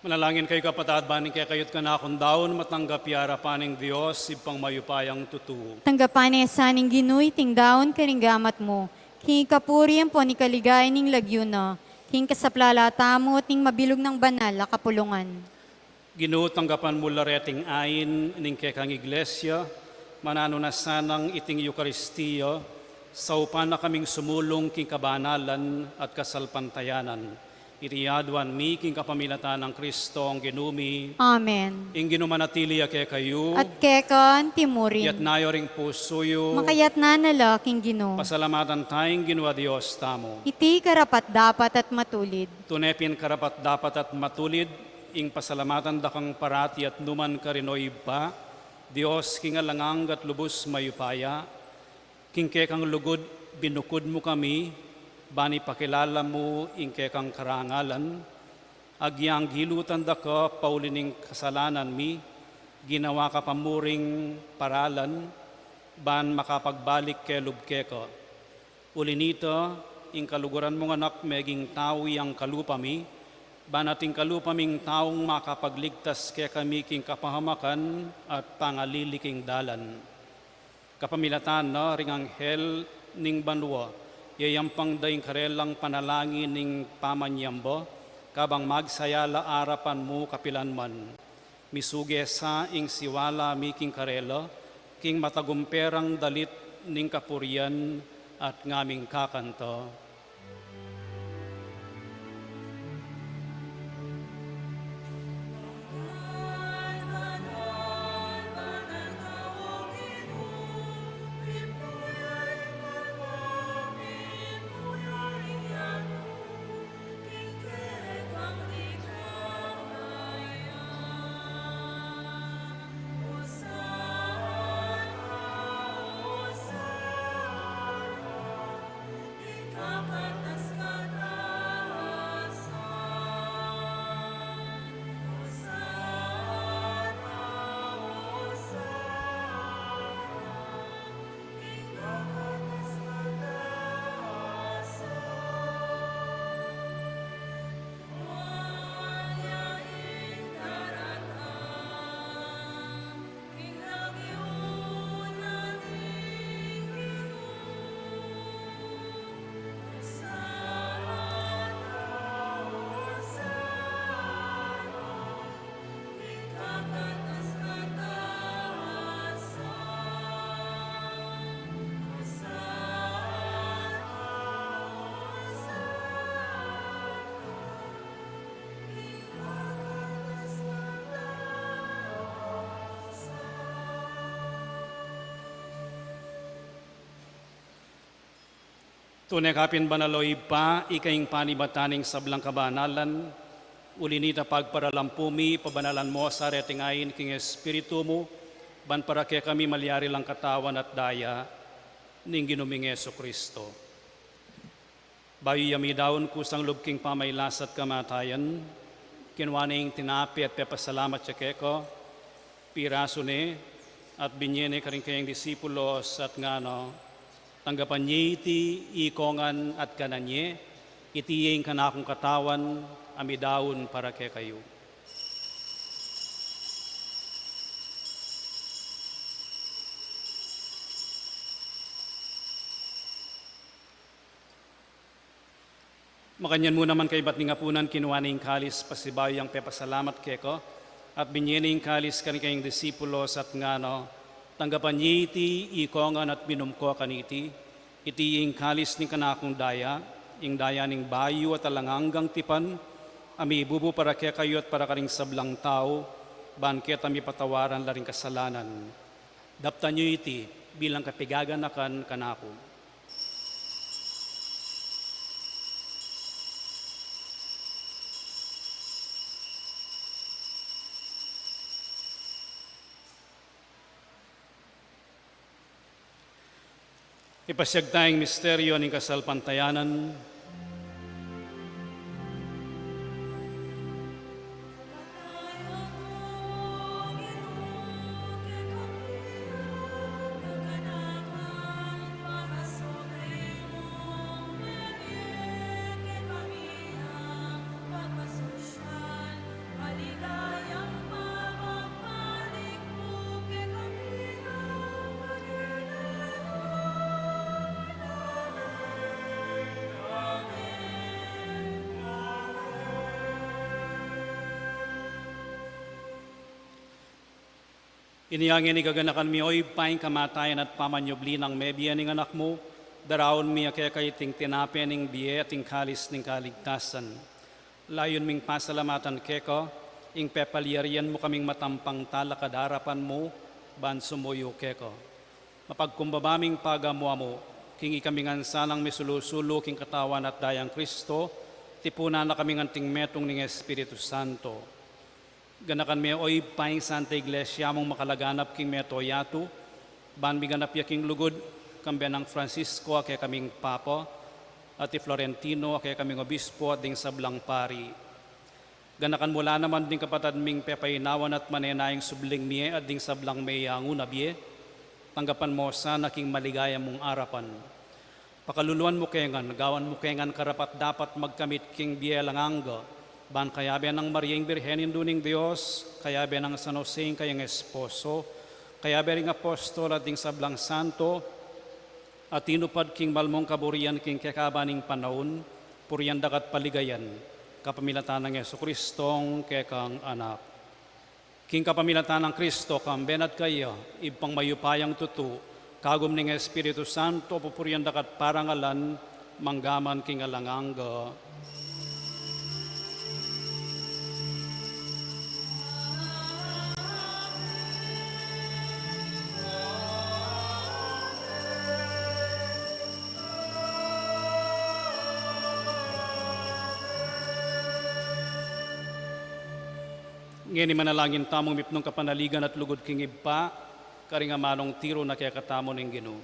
Manalangin kayu, kapatad, ban ing kekayu't kanakung daun matanggap ya king arapan ning Dios, Ibpang mayupayang tutu. Tanggapan na sa ning Ginu iting daun karing gamat mu, king kapurian ampon king kaligayan ning lagyu na, king kasaplalan tamu at ning mabilug nang banal a kapulungan. Ginu, tanggapan mu la reting ain ning kekang Iglesia, mananu na sanang iting Eukaristia, saupan na kaming sumulung king kabanalan at kasalpantayanan. Iti aduan mi king kapamilatan nang Kristong Ginu mi. Amen. Ing Ginu manatili ya kekayu. At keka anti mu rin. Iyatas yu ring pusu yu. Makayatas na la king Ginu. Pasalamatan taya ing Ginu a Dios tamu. Iti karapat-dapat at matulid. Tune pin karapat-dapat at matulid ing pasalamatan da kang parati at nukarin man, O Ibpa, Dios king alang angga at lubus mayupaya. King kekang lugud binukud mu kami, ban ipakilala mu ing kekang karangalan. Agyang gilutan da ka pauli ning kasalanan mi, ginawa ka pa mu ring paralan, ban makapagbalik kelub keka. Uli nita, ing kaluguran mung Anak meging tau yang kalupa mi, ban ating kalupa ming taung makapagligtas kekami king kapahamakan at pangalili king dalan. Kapamilatan na ring anghel ning banua, yayampang da ing karelang panalangin ning pamanyamba, kabang magsaya la arapan mu kapilan man. Misuge sa ing siwala mi king karela, king matagumperang dalit ning kapurian at ngaming kakanta. Tune ka pin banal, o Ibpa, ika ing panibatan ning sablang kabanalan. Uli nita, pagparalampu mi, pabanalan mu sa reting ain king Espiritu mu, ban para kekami malyari lang katawan at daya ning Ginu ming Jesucristo. Bayu ya midaun kusang lub king pamagkasakit at kamatayan, kinua ne ing tinape at pepasalamat ya keka, pirasu ne, at binye ne karing kayang disipulos at ngana: Tanggapan ye iti ikongan at kanan ye, iti ing kanakung katawan a midaun para kekayu. Makanyan mu naman kaybat ning apunan, kinua ne ing kalis, pasibayu yang pepasalamat keka, at binye ne ing kalis karing kayang disipulos at ngana: Tanggapan ye iti ikongan at minum ko kaniti, iti ing kalis ning kanakung daya, ing daya ning bayu at alang anggang tipan, a mibubu para kekayu at para karing sablang tau, ban keta mipatawaran la ring kasalanan. Daptan yu iti bilang kapaganakan kanaku. Ipasyag taya ing misteryu ning kasalpantayanan. Inya ngeni gaganakan mi, o Ibpa, ing kamatayan at pamanyubli nang mebie ning Anak mu, daraun mi keka iting tinape ning bie at ing kalis ning kaligtasan. Layun ming pasalamatan keka ing pepalyarian mu kaming matampang talakad king arapan mu ban sumuyu keka. Mapagkumbaba ming pagamu-amu king ikami ngan sanang misulu-sulu king katawan at dayang Kristo, tipunan na kaming anting metung ning Espiritu Santo. Ganakan me, o Ibpa, ing Santa Iglesia mung makalaganap king mabilug a yatu, ban miganap ya king lugud, kambe nang Francisco a kekaming Papa, at i Florentino a kekaming Obispo at ding sablang pari. Ganakan mu la naman ding kapatad ming pepainawan at manenayang subling mie at ding sablang meyangu na bie, tanggapan mu sana king maligaya mung arapan. Pakaluluan mu ke ngan, gawan mu ke ngan karapat-dapat magkamit king bie alang angga, ban kayabe nang Maria ing Birhen Indu ning Dios, kayabe nang San Jose ing kayang esposo, kayabe ring apostol at ding sablang santo, a tinupad king mal mung kaburian king kekaban ning panaun, purian daka at paligayan, kapamilatan nang Jesucristong kekang Anak. King kapamilatan nang Kristo, kambe na at kaya, Ibpang mayupayang tutu, kagum ning Espiritu Santo, pupurian daka at parangalan, mangga man king alang angga. Ngeni manalangin tamung mipnung kapanaligan at lugud king Ibpa, karing amanung tiru na kekatamu ning Ginu.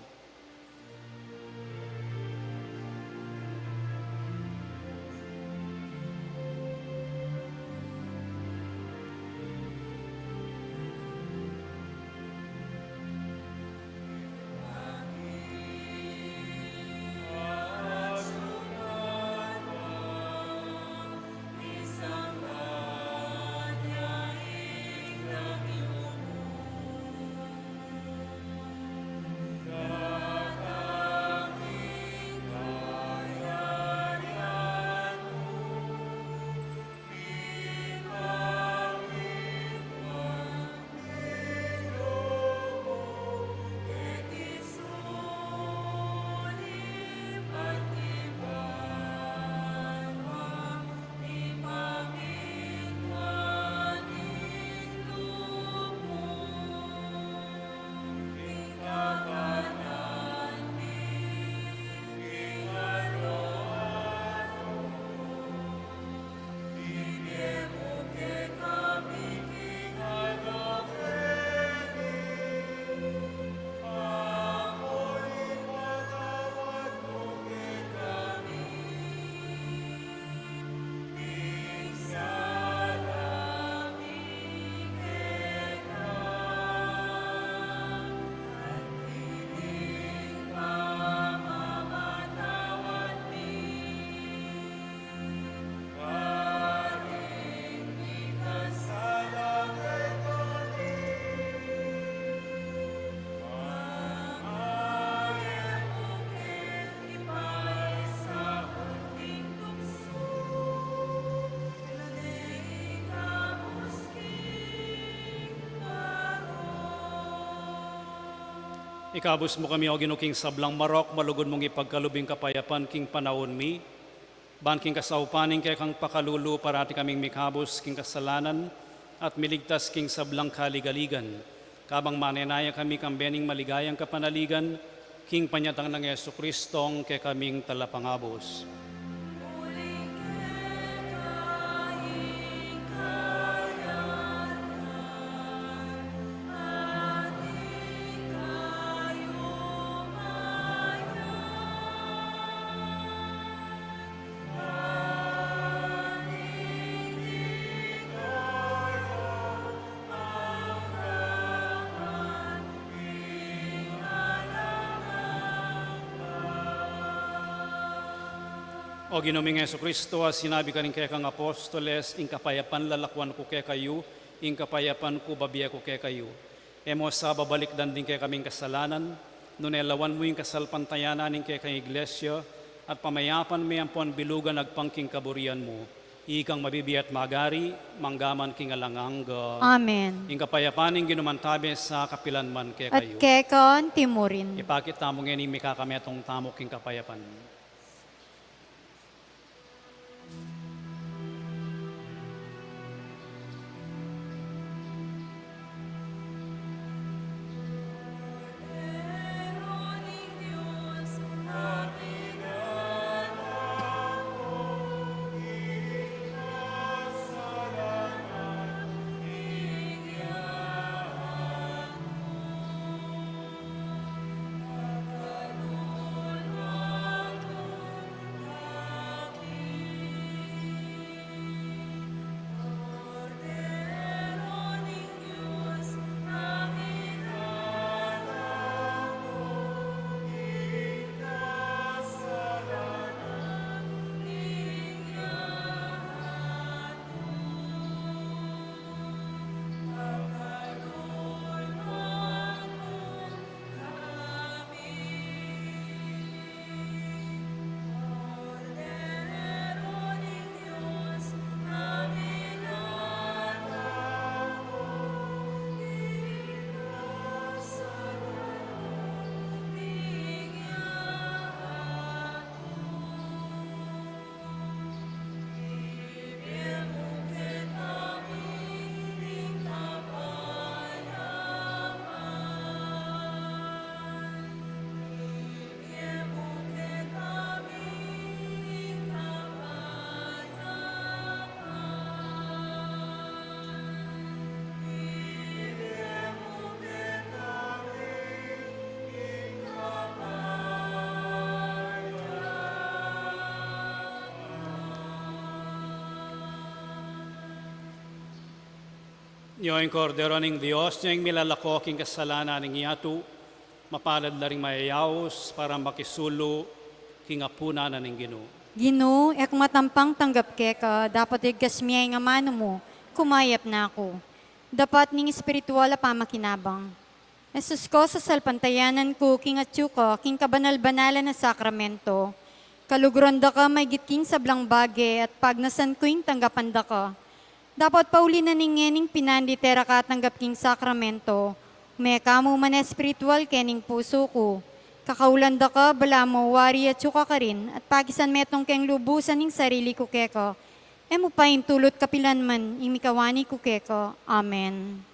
Ikabus mu kami, O Ginu, king sablang marok, malugud mung ipagkalub ing kapayapan king panaun mi, ban king kasaupan ning kekang pakalulu parati kaming mikabus king kasalanan at miligtas king sablang kaligaligan, kabang manenaya kami kambe ning maligayang kapanaligan, king panyatang nang Jesucristong kekaming Talapangabus. O Ginu ming Jesucristo, a sinabi karing kekang apostoles, ing kapayapan lalakuan ku kekayu, ing kapayapan ku bibie ku kekayu. E mu sa babalikdan ding kekaming kasalanan, nune lawan mu ing kasalpantayanan ning kekang Iglesia, at pamayapan me ampon bilugan agpang king kaburian mu. Ikang mabibie at magari, mangga man king alang angga. Amen. Ing kapayapan ning Ginu mantabe sa kapilan man kekayu. At keka antimurin. Ipakit tamu ngeni ing mikakametung tamu king kapayapan. Io ing Kordero ning Dios, io ing milalako king kasalanan ning yatu. Mapalad la ring mayayaus para makisulu king apunan na ning Ginu. Ginu, e ku matampang tanggap keka, dapot igkas mi ya ing amanu mu, kumayap na ku. Dapat ning espiritual a pamakinabang. Jesus ko, sasalpantayanan ku king atyu ka king kabanal-banalan a sakramento. Kaluguran da ka maigit king sablang bage at pagnasan ku ing tanggapan da ka. Dapot pauli na ning ngening pinandi te ra ka tanggap king sakramento, meka mu man espiritual kening pusu ku. Kakaulan da ka, balamu wari atyu ka karin, at pakisan metung keng lubusan ing sarili ku keka. E mu pa intulut kapilan man ing mikawani ku keka. Amen.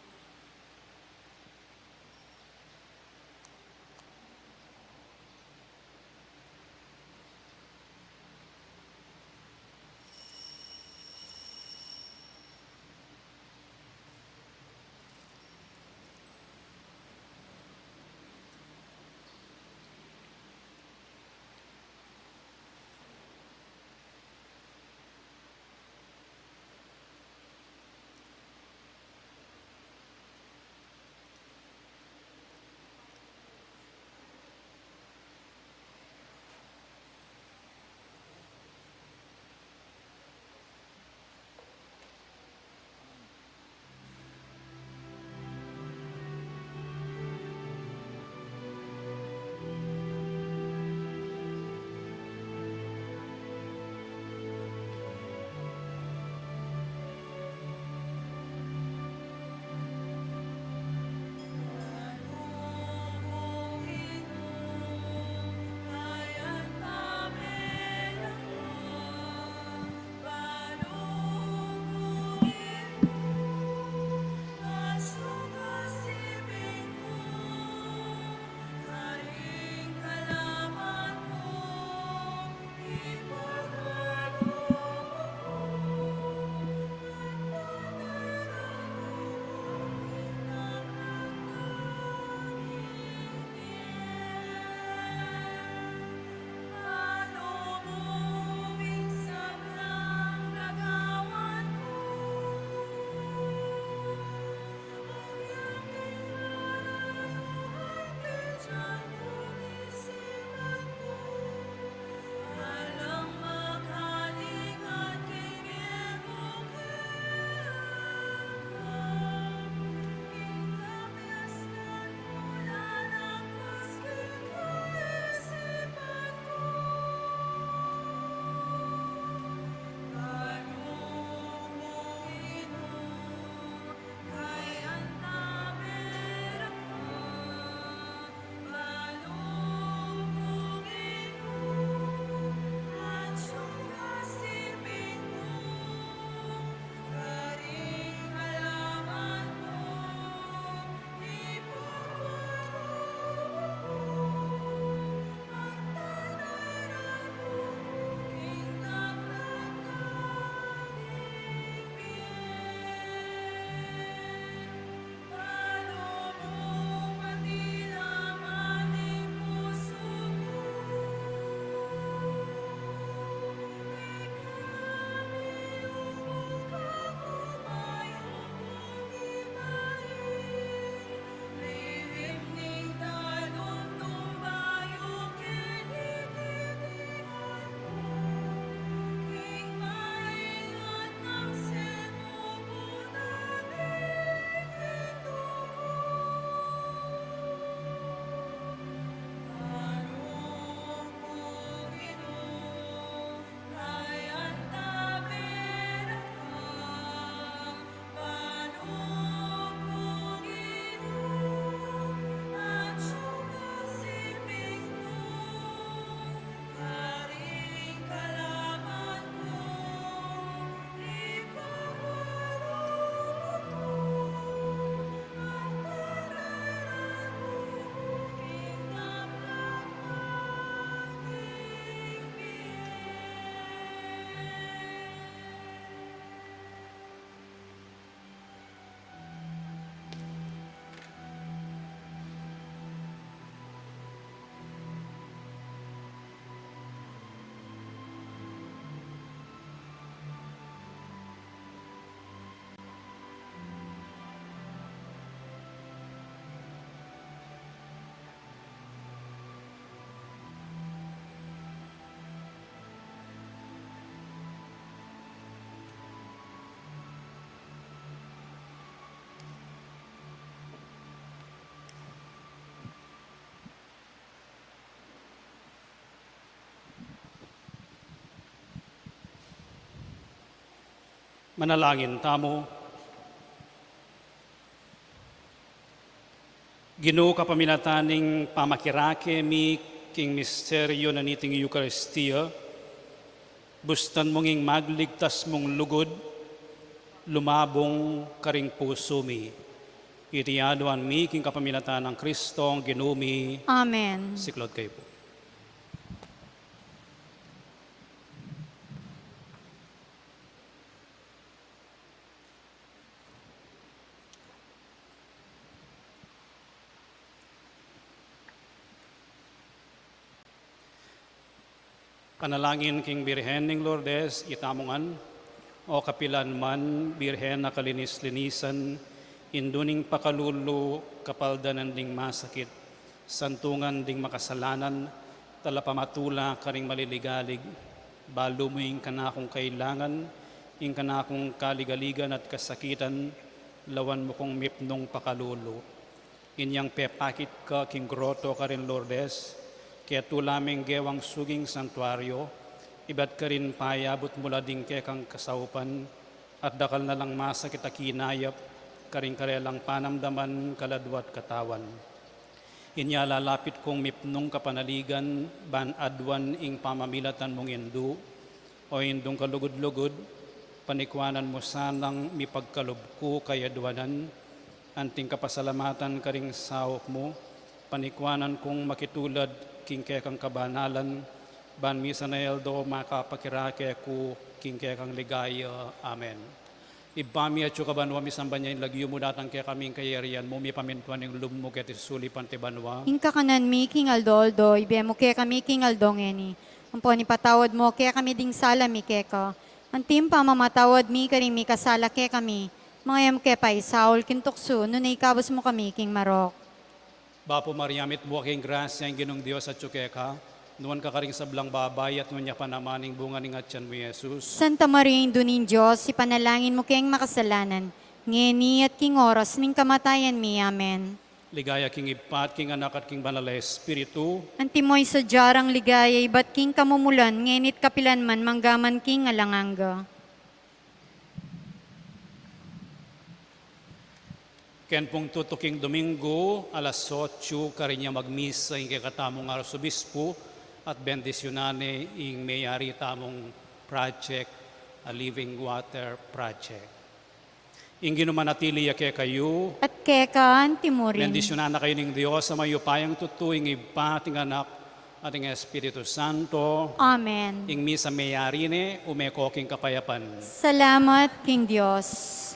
Manalangin tamu. Ginu, kapamilatan ning pamakirake mi king misteryu na niting Eukaristia, bustan mung ing magligtas mung lugud lumabung karing pusu mi. Iti aduan mi king kapamilatan nang Kristong Ginu mi. Amen. Siklaud kayu pu. Panalangin king Birhen ning Lourdes, itamu ngan. O kapilan man, Birhen a kalinis-linisan, indu ning pakalulu, kapaldanan ding masakit, santungan ding makasalanan, talapamatula karing maliligalig, balu mu ing kanakung kailangan, ing kanakung kaligaligan at kasakitan, lawan mu kung mipnung pakalulu. Inyang pepakit ka king groto karin Lourdes, ketula meng gewang suging santuario, ibat karin payabut mu la ding kekang kasaupan, at dakal na lang masakit a kinayap karing karelang panamdaman, kaladwa at katawan. Inya lalapit kung mipnung kapanaligan, ban aduan ing pamamilatan mung indu, o indung kalugud-lugud, panikwanan mu sanang mipagkalub ku kayaduanan, anting kapasalamatan karing saup mu, panikwanan kung makitulad king kekang kabanalan, ban misan a aldo makapakirake ku king kekang ligaya. Amen. Ibpa mi atsu ka banua, misamban ya ing lagyu mu, datang kekami ing kayarian mu, mipamintuan ing lub mu keti sulip anti banua. Ing kakanan mi king aldo-aldo, ibie mu kekami king aldo ngeni. Ampon ipatawad mu kekami ding sala mi keka, anti ing pamamatawad mi karing mikasala kekami. Manga e mu ke paisaul king tuksu, nune ikabus mu kami king marok. Bapu Maria, mitmu ka king grasya, ing Ginung Dios atsu keka, nuan ka karing sablang babai, at nuan ya pa naman ing bunga ning atian mu, i Jesus. Santa Maria, Indu ning Dios, ipanalangin mu keng makasalanan, ngeni at king oras ning kamatayan mi. Amen. Ligaya king Ibpa, at king Anak, at king Banal a Espiritu. Antimo ing sadya rang ligaya ibat king kamumulan, ngeni at kapilan man, mangga man king alang angga. Ken pung tutuking Domingo, alas otsu, karin ya magmisa ing kekatamung arsobispu, at bendisyunan ne ing meyari tamung project, a Living Water Project. Ing Ginu manatili ya kekayu. At keka antimu rin. Bendisyunan na kayu ning Dios a mayupayang tutu, ing Ibpa, at ing Anak, at ing Espiritu Santo. Amen. Ing misa meyari ne, ume ko king kapayapan. Salamat king Dios.